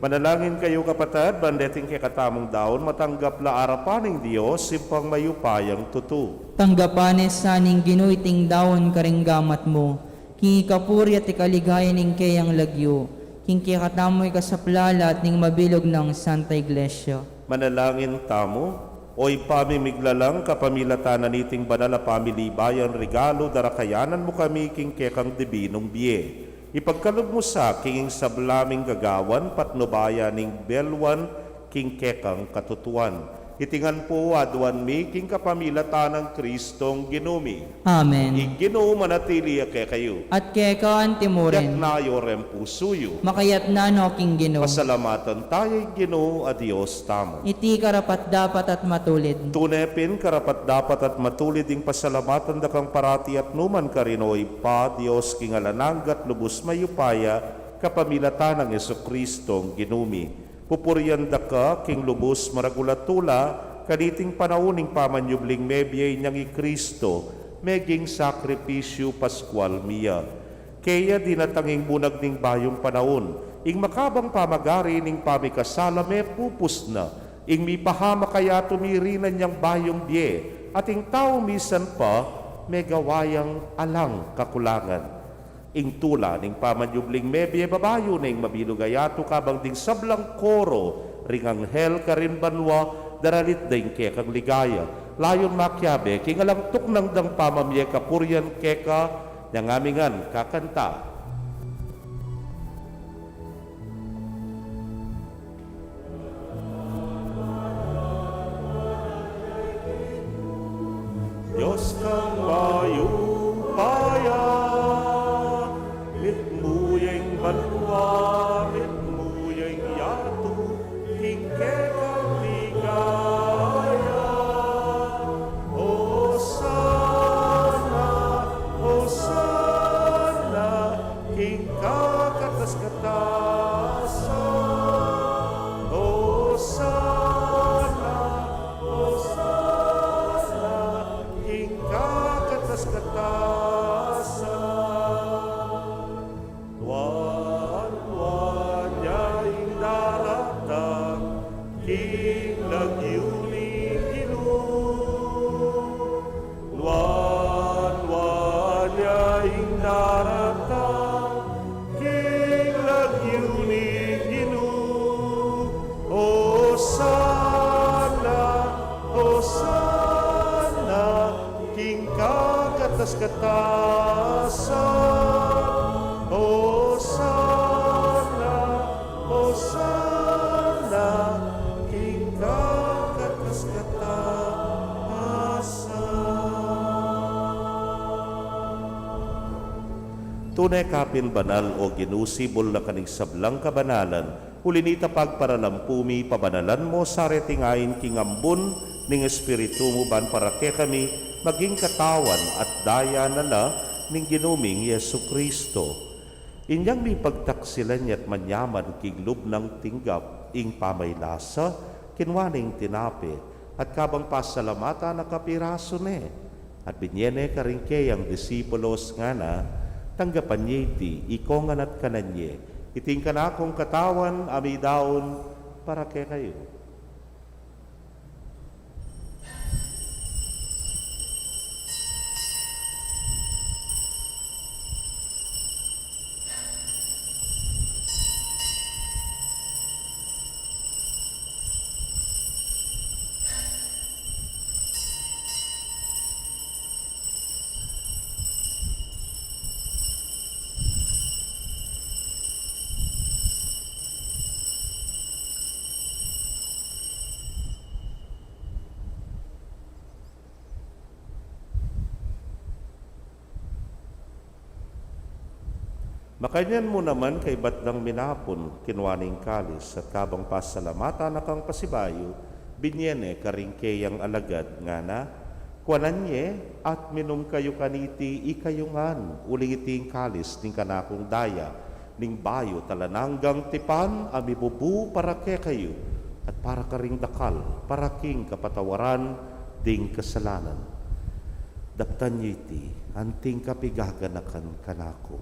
Manalangin kayu, kapatad, ban deting kekatamung daun matanggap la arapan ning Dios, Ibpang mayupayang tutu. Tanggapan ne sa ning Ginu iting daun karing gamat mu, king ikapuri at ikaligaya ning keyang lagyu, king kekatamu ikasaplalat ning mabilug nang Santa Iglesia. Manalangin tamu. O Ibpa ming miglalang, kapamilatan na niting banal a pamilibayan regalu, darakayanan mu kami king kekang dibinung bie. Ipagkalub mu sa king sabla ming gagawan, patnubayan ning belwan king kekang katutuan. Iti ngan pu aduan mi king kapamilatan nang Kristong Ginu mi. Amen. Ing Ginu manatili ya kekayu. At keka antimurin. Itas yu reng pusu yu. Makaitas no king Ginu. Pasalamatan taya ing Ginu a Dios tamu. Iti karapat-dapat at matulid. Tune pin karapat-dapat at matulid ing pasalamatan da kang parati at nukarin man, O Ibpa, Dios king alang angga at lubus mayupaya, kapamilatan nang Jesukristong Ginu mi. Pupurian da ka king lubus maragul a tula, kaniting panaun ning pamanyubling mebie inyang i Kristo, meging sakripisyu paskual mi ya. Kaya dinatang ing bunag ning bayung panaun, ing makabang pamagari ning pamikasala mepupus na, ing mipahamak a tumirinan yang bayung bie, at ing tau misan pa megawa yang alang kakulangan. Ing tula ning pamanyubling mebie babayu na ing mabilug a yatu kabang ding sablang koro ring anghel karin banua, daralit da ing kekang ligaya. Layun makiabe king alang tuknang dang pamamie kapurian keka, inyang ami ngan kakanta. Dios kang mayupaya, mitmu ya ing banua, mitmu ya ing yatu, king kekang ligaya. Hosana, Hosana, king kakatas-katasan. Hosana, Hosana, king kakatas-katasan. Nuan, nuan ya ing daratang king lagyu ning Ginu. Nuan, nuan ya ing daratang king lagyu ning Ginu. Hosana, Hosana, king kakatas-katasan. Hosana, Hosana, king kakatas-katasan. Tune ka pin banal, O Ginu, sibul na ka ning sablang kabanalan. Uli nita pagparalampu mi, pabanalan mu sa reting ain king ambun ning Espiritu mu, ban para kekami maging katawan at daya na la ning Ginu ming Jesucristo. Inyang mipagtaksilan ya't manyaman king lub nang tinggap ing pamaylasa, kinua ne ing tinape, at kabang pasalamatan na, kapirasu ne, at binie ne karing keyang disipulos, ngana: Tanggapan ye iti, ikongan at kanan ye, iti ing kanakung katawan a midaun para kekayu. Makanyan mu naman, kaibat dang minapun, kinua ne ing kalis, at kabang pasalamatan na kang pasibayu, binie ne karing keyang alagad, ngana: Kuanan ye at minum kayu kaniti, ikayu ngan, uling iti ing kalis ning kanakung daya, ning bayu at alang anggang tipan, a mibubu para kekayu at para karing dakal, para king kapatawaran ding kasalanan. Daptan ye iti, anting kapigaganakan kanaku.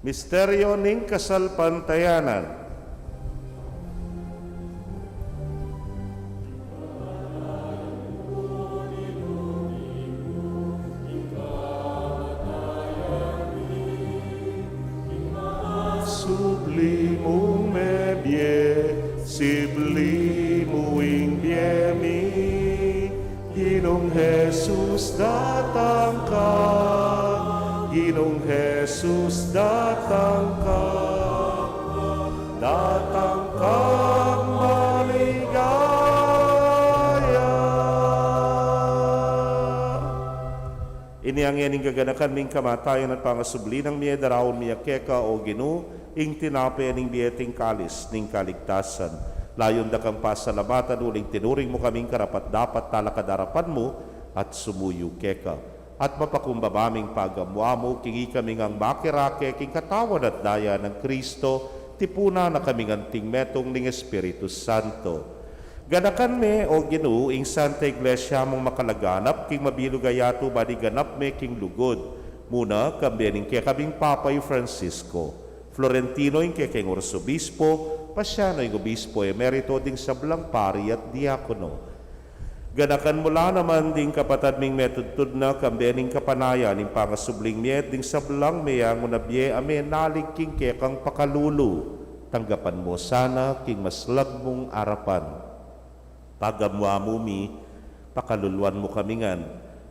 Misteryo ning kasalpantayanan. Subli mung mebie, sibli mu ing bie mi. Ginung Jesus, datang ka. Ginung Jesus, datang ka. Datang kang maligaya. Ini ngeni ing gaganakan ming kamatayan at pangasubli nang mie, daraun mi keka, o Ginu, ing tinape ning bie at ing kalis ning kaligtasan. Layun da kang pasalamatan uling tinuring mu kaming karapat-dapat talakad king arapan mu at sumuyu keka. At mapakumbaba ming pagamu-amu king ikami ngang makirake king katawan at daya nang Kristo, tipunan na kaming anting metung ning Espiritu Santo. Ganakan me, o Ginu, ing Santa Iglesia mung makalaganap king mabilug a yatu, ban iganap me king lugud, muna kambe ning kekaming Papa i Francisco, Florentino ing kekeng Arsobispo, Paciano ing Obispo Emerito, ding sablang pari at diakono. Ganakan mu la naman ding kapatad ming metudtud na kambe ning kapanayan ning pangasubling mie, ding sablang meyangu na bie a menalig king kekang pakalulu. Tanggapan mu sana king maslag mung arapan. Pagamu-amu mi, pakaluluan mu kami ngan,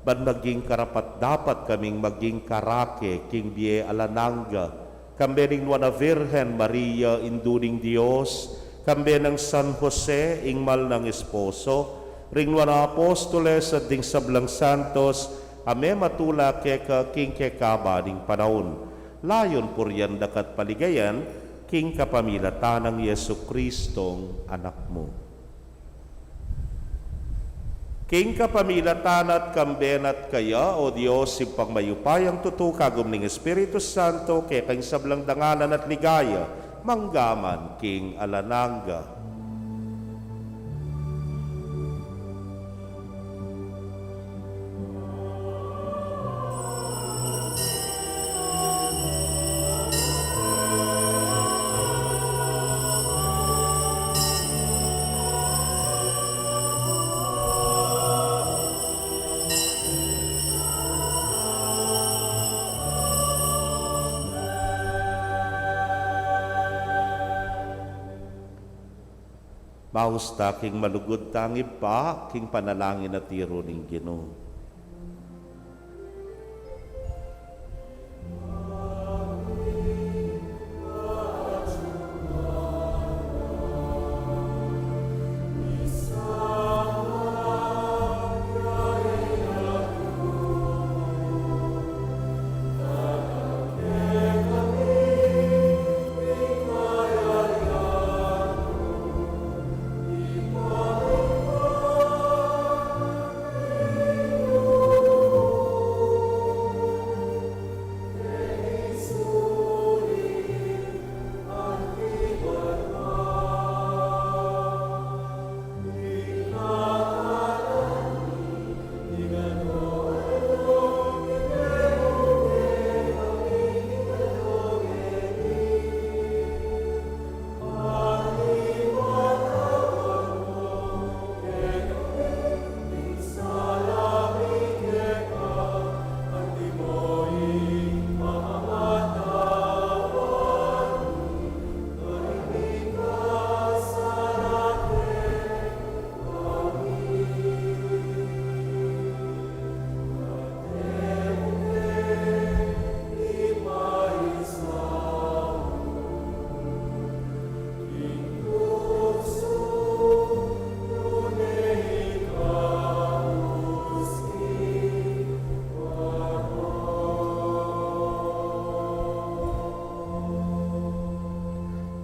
ban maging karapat-dapat kaming maging karake king bie alang angga, kambe ning Nuan a Virgen Maria, Indu ning Dios, kambe nang San Jose, ing mal nang esposo, ring Nuan a Apostoles, at ding sablang santos a mematula keka king kekaban ning panaun. Layun purian da ka at paligayan, king kapamilatan nang Jesucristong Anak mu. King kapamilatan na at kambe na at kaya, o Dios, Ibpang mayupayang tutu, kagum ning Espiritu Santo, keka ing sablang dangalan at ligaya, mangga man king alang angga. Maus ta king malugud tang Ibpa, king panalangin a tiru ning Ginu.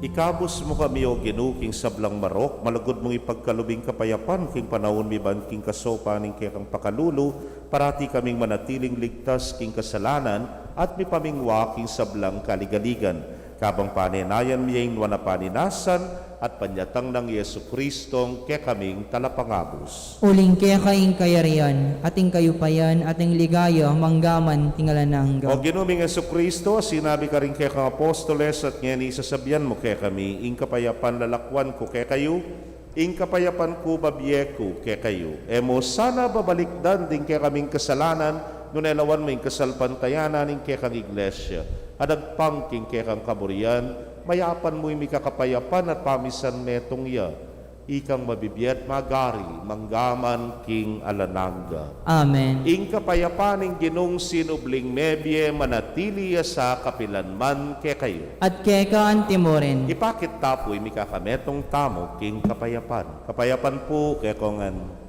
Ikabus mu kami, O Ginu, king sablang marok, malugud mung ipagkalub ing kapayapan king panaun mi, ban king kasaupan ning kekang pakalulu, parati kaming manatiling ligtas king kasalanan at mipamingwa king sablang kaligaligan. Kabang panenayan mi ya ing nuan a paninasan at panyatang nang Jesucristong kekaming Talapangabus. Uling keka ing kayarian, at ing kayupayan, at ing ligaya, manggaman king alang angga. O Ginu ming Jesucristo, sinabi karing kekang apostoles at ngeni sasabian mu kekami, ing kapayapan lalakwan ku kekayu, ing kapayapan ku bibie ku kekayu. E mu sana babalikdan ding kekaming kasalanan, nune lawan mu ing kasalpantayanan ning kekang Iglesia, at agpang king kekang kaburian, mayapan mu ing mikakapayapan at pamisan metung ya, ikang mabibie at magari, manggaman king alang angga. Amen. Ing kapayapan ning Ginung sinubling mebie manatili ya sa kapilan man kekayu. At keka antimurin. Ipakit ta pu ing mikakametung tamu king kapayapan. Kapayapan pu kekongan.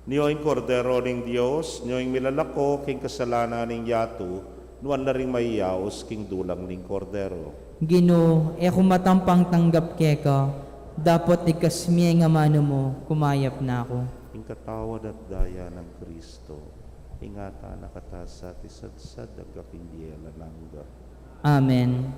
Nio ing Kordero ning Dios, nio ing milalako king kasalanan ning yatu, nuan na ring mayayaus king dulang ning Kordero. Ginu, e ku matampang tanggap keka, dapot igkas me ing amanu mu, kumayap na ku. Ing katawan at daya nang Kristo, ingatan na katamu sa isatsat at kapindialan angga. Amen.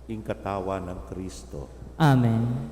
Ing katawan nang Kristo. Amen.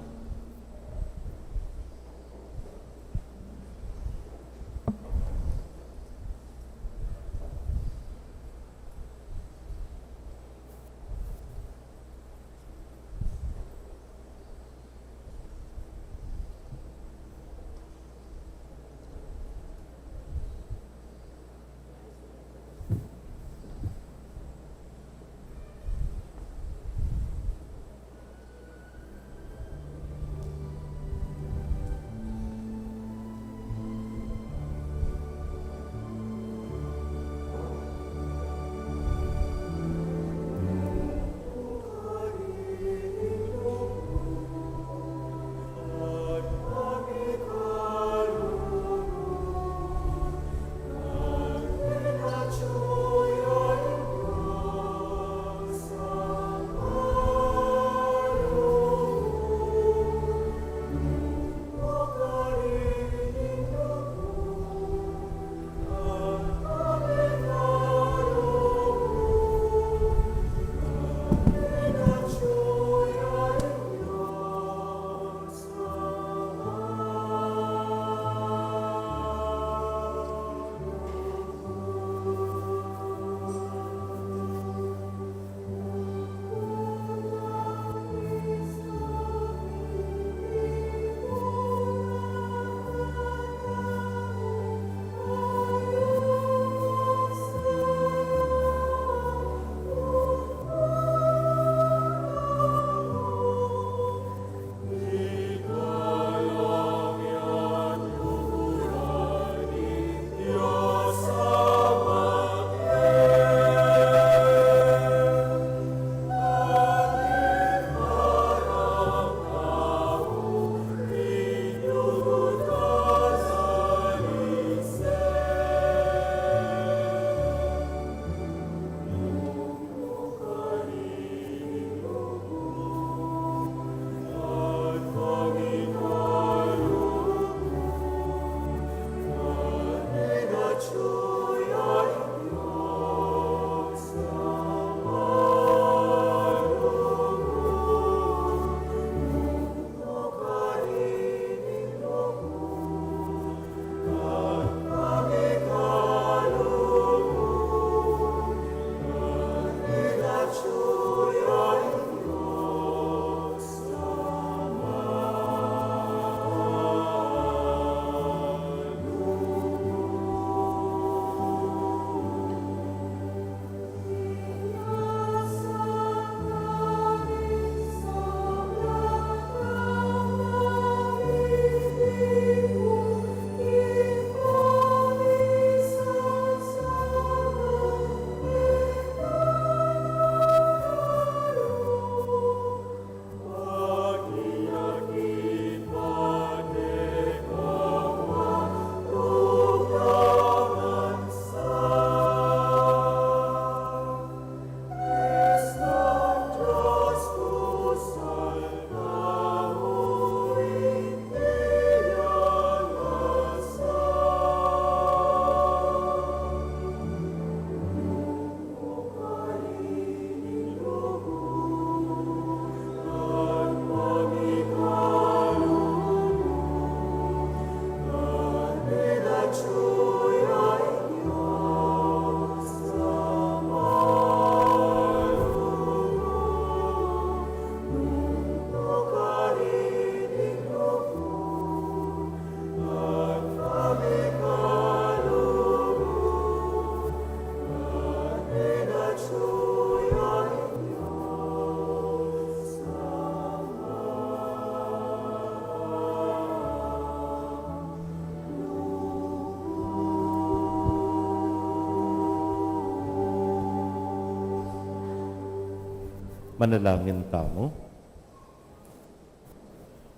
Manalangin tamu.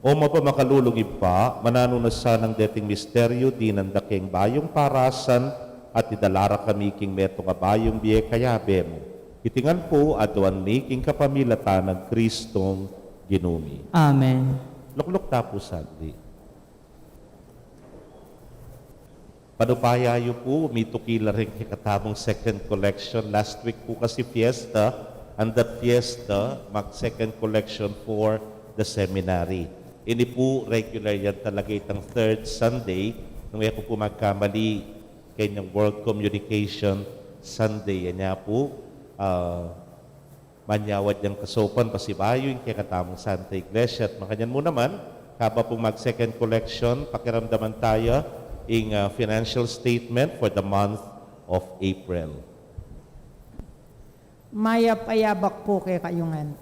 O mapamakalulung Ibpa, mananu na sanang deting misteryu, dinan da keng bayung parasan, at idala ra kami king metung a bayung bie kayabe mu. Iti ngan pu aduan mi king kapamilatan nang Kristong Ginu mi. Amen. Lukluk ta pu saglit. Panupaya yu pu, mituki la ring kekatamung second collection. Last week pu kasi fiesta, and that fiesta, mag second collection for the seminary. Ini pu, regular yan talaga itang third Sunday. Nung e ku pu magkamali, kanyang World Communication Sunday. Yan ya pu, ah, manyawad yang kasaupan, pasibayu ing kekatamung Santa Iglesia. At makanyan mu naman, kaba pung mag second collection, pakiramdaman taya ing, ah, financial statement for the month of April. Mayap a yabak pu kekayu ngan.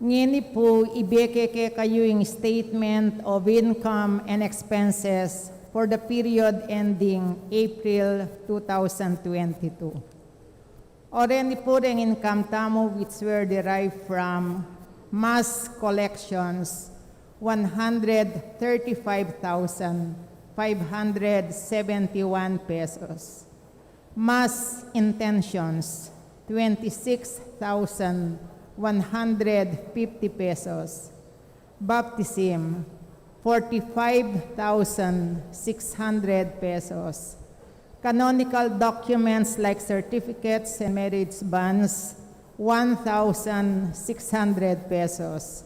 Ngeni pu, ibie ke kekayu ing statement of income and expenses for the period ending April two thousand twenty-two. Oreni pu reng income tamu, which were derived from mass collections, one hundred thirty-five thousand five hundred seventy-one pesos. Mass intentions, twenty-six thousand one hundred fifty pesos. Baptism, forty-five thousand six hundred pesos. Canonical documents like certificates and marriage bans, one thousand six hundred pesos.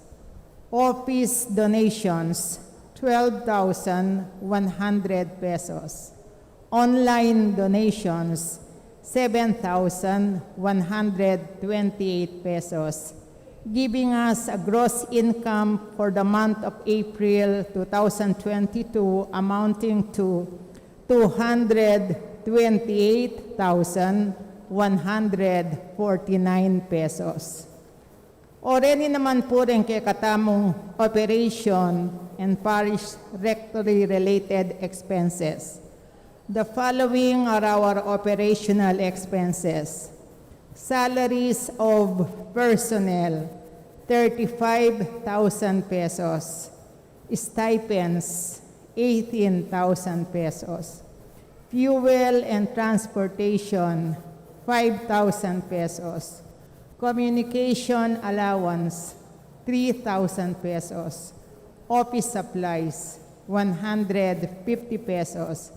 Office donations, twelve thousand one hundred pesos. Online donations, seven thousand one hundred twenty-eight pesos, giving us a gross income for the month of April two thousand twenty-two amounting to two hundred twenty-eight thousand one hundred forty-nine pesos. Oreni naman pu reng kekatamung operation and parish rectory related expenses. The following are our operational expenses. Salaries of personnel, thirty-five thousand pesos. Stipends, eighteen thousand pesos. Fuel and transportation, five thousand pesos. Communication allowance, three thousand pesos. Office supplies, one hundred fifty pesos,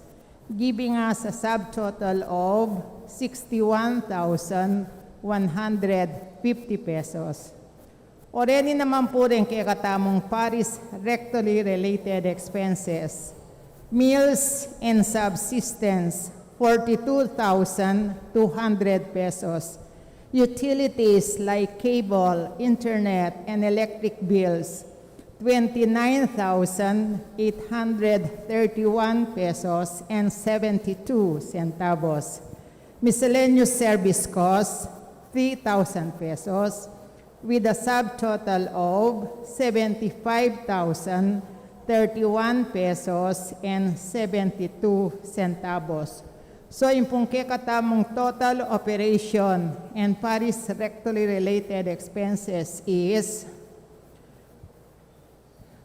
giving us a subtotal of sixty-one thousand one hundred fifty pesos. Oreni naman pu reng kekatamung parish rectory related expenses. Meals and subsistence, forty-two thousand two hundred pesos, Utilities like cable, internet, and electric bills, twenty-nine thousand eight hundred thirty-one pesos and seventy-two centavos. Miscellaneous service costs, three thousand pesos, with a subtotal of seventy-five thousand thirty-one pesos and seventy-two centavos. So, ing pung kekatamung total operation and parish rectory related expenses is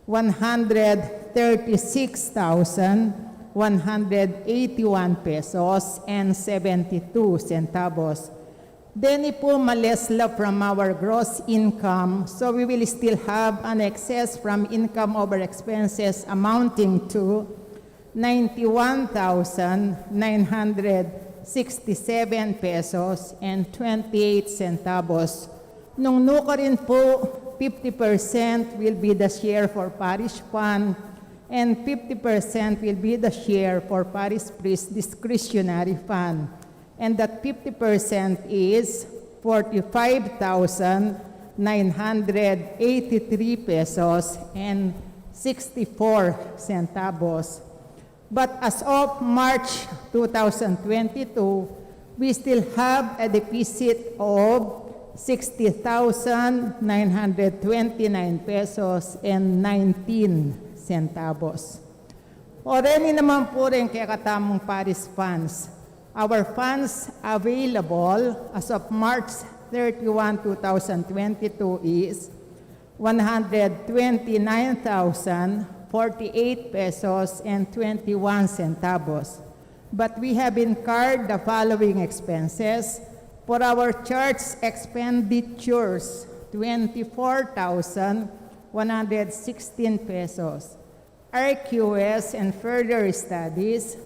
one hundred thirty-six thousand one hundred eighty-one pesos and seventy-two centavos. Deni pu malesla from our gross income, so we will still have an excess from income over expenses amounting to ninety-one thousand nine hundred sixty-seven pesos and twenty-eight centavos. Nung nukarin pu, fifty percent will be the share for parish fund and fifty percent will be the share for parish priest discretionary fund. And that fifty percent is forty-five thousand nine hundred eighty-three pesos and sixty-four centavos. But as of March two thousand twenty-two, we still have a deficit of sixty thousand nine hundred twenty-nine pesos and nineteen centavos. O, deni naman pu ring kekatamung parish funds. Our funds available as of March thirty-one, two thousand twenty-two is one hundred twenty-nine thousand forty-eight pesos and twenty-one centavos. But we have incurred the following expenses for our church expenditures: twenty-four thousand one hundred sixteen pesos. R Q S and further studies,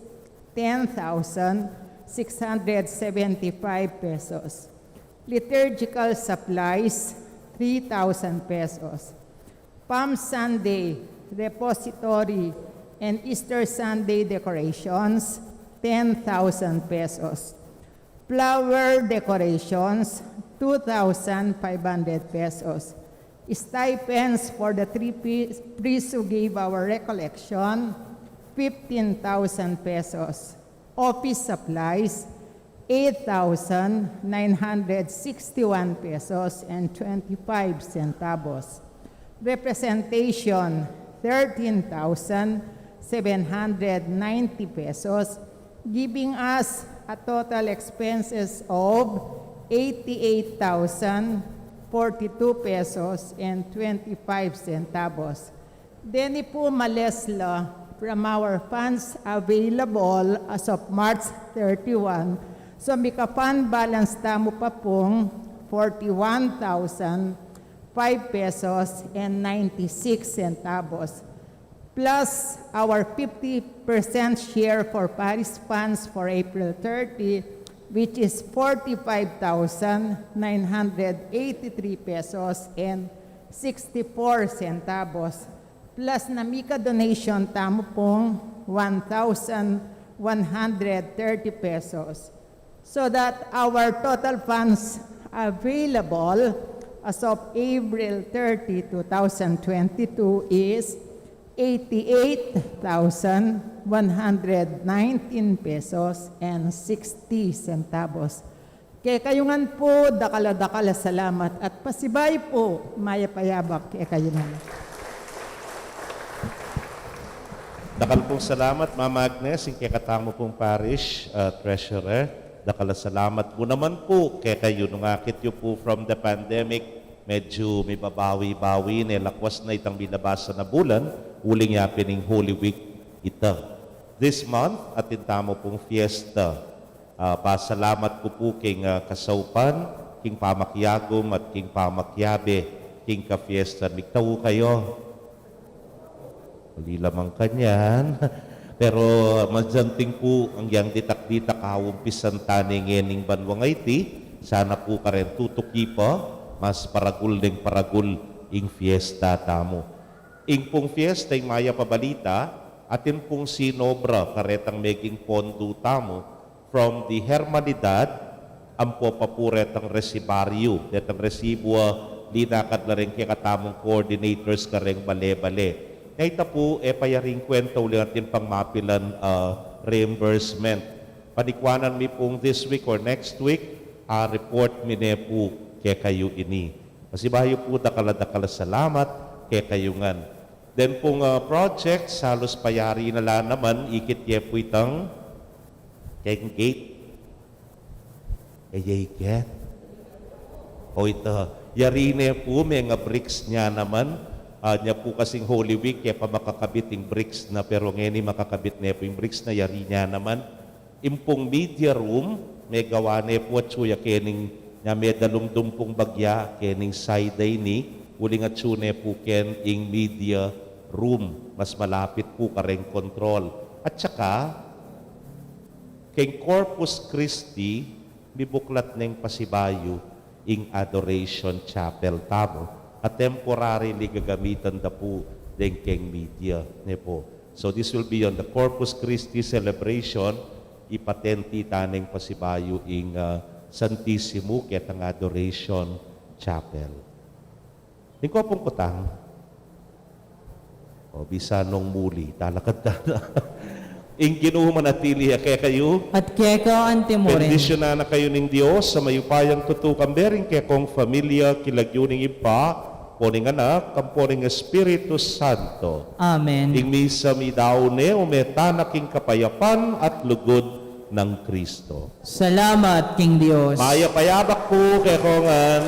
ten thousand six hundred seventy-five pesos. Liturgical supplies, three thousand pesos. Palm Sunday, repository, and Easter Sunday decorations, ten thousand pesos. Flower decorations, two thousand five hundred pesos. Stipends for the three pri-, priests who gave our recollection, fifteen thousand pesos. Office supplies, eight thousand nine hundred sixty-one pesos and twenty-five centavos. Representation, thirteen thousand seven hundred ninety pesos, giving us a total expenses of eighty-eight thousand forty-two pesos and twenty-five centavos. Deni pu malesla from our funds available as of March thirty-one, so mika fund balance tamu pa pung forty-one thousand five pesos and ninety-six centavos, plus our fifty percent share for parish funds for April thirty, which is forty-five thousand nine hundred eighty-three pesos and sixty-four centavos, plus na mika donation tamu pung one thousand one hundred thirty pesos, so that our total funds available as of April thirty, two thousand twenty-two is eighty-eight thousand one hundred nineteen pesos and sixty centavos. Kekayu ngan pu, dakal a dakal a salamat at pasibayu pu, mayap a yabak kekayu ngan. Dakal pung salamat, Mama Agnes, ing kekatamu pung parish, uh, treasurer. Dakal a salamat pu naman pu kekayu nung akit yu pu from the pandemic. Medyu mibabawi-bawi ne, lakwas na itang milabasan a bulan, uling ya pin ing Holy Week ita. This month, atin tamu pung fiesta. Ah, pasalamat ku pu king, ah, kasaupan, king pamakiagum at king pamakiabe, king kafiestan. Migtau kayu. Uli lamang kanyan. Pero masanting pu, agyang ditak-ditak a umpisan ta ne ngening banua ngeni, sana pu karen tutuki pa, mas paragul deng paragul ing fiesta tamu. Ing pung fiesta, ing mayap a balita, atin pung sinobra karetang meging pondu tamu from the Hermanidad ampo pa pu retang resibaryu, detang resibu a linakad la reng kekatamung coordinators kareng bale-bale. Nya ita pu, e pa yaring kwenta uling atin pang mapilan, ah, reimbursement. Panikwanan mi pung this week or next week, ah, report mi ne pu kekayu ini. Pasibayu pu, dakal a dakal a salamat kekayu ngan. Then pung, ah, project, halos payari na la naman, ikit ye pu itang keng gate. E ye ikit. O ita, yari ne pu, menga bricks ne naman. Ah, nya pu kasing Holy Week, e pa makakabit ing bricks na, pero ngeni makakabit ne pu ing bricks na, yari ne naman. Ing pung media room, megawa ne pu atsu ya kening, nya medalumdum pung bagya, kening side a ini, uling atsu ne pu ken ing media room, mas malapit pu kareng control. At saka, keng Corpus Christi, mibuklat neng pasibayu ing Adoration Chapel tamu, a temporarily gagamitan da pu deng keng media, ne pu. So this will be on the Corpus Christi celebration, ipatenti ta neng pasibayu ing, ah, Santisimu ketang Adoration Chapel. Ning ko pung kutang. O, bisa nung muli, talakad ta na. Ing Ginu manatili ya kekayu. At keka antimurin. Bendisyunan na kayu ning Dios a mayupayang tutu, kambe ring kekong familia, king lagyu ning Ibpa, ampo ning Anak, ampo ning Espiritu Santo. Amen. Ing misa meyari ne, ume tana king kapayapan at lugud nang Kristo. Salamat king Dios. Mayap a yabak pu kekongan.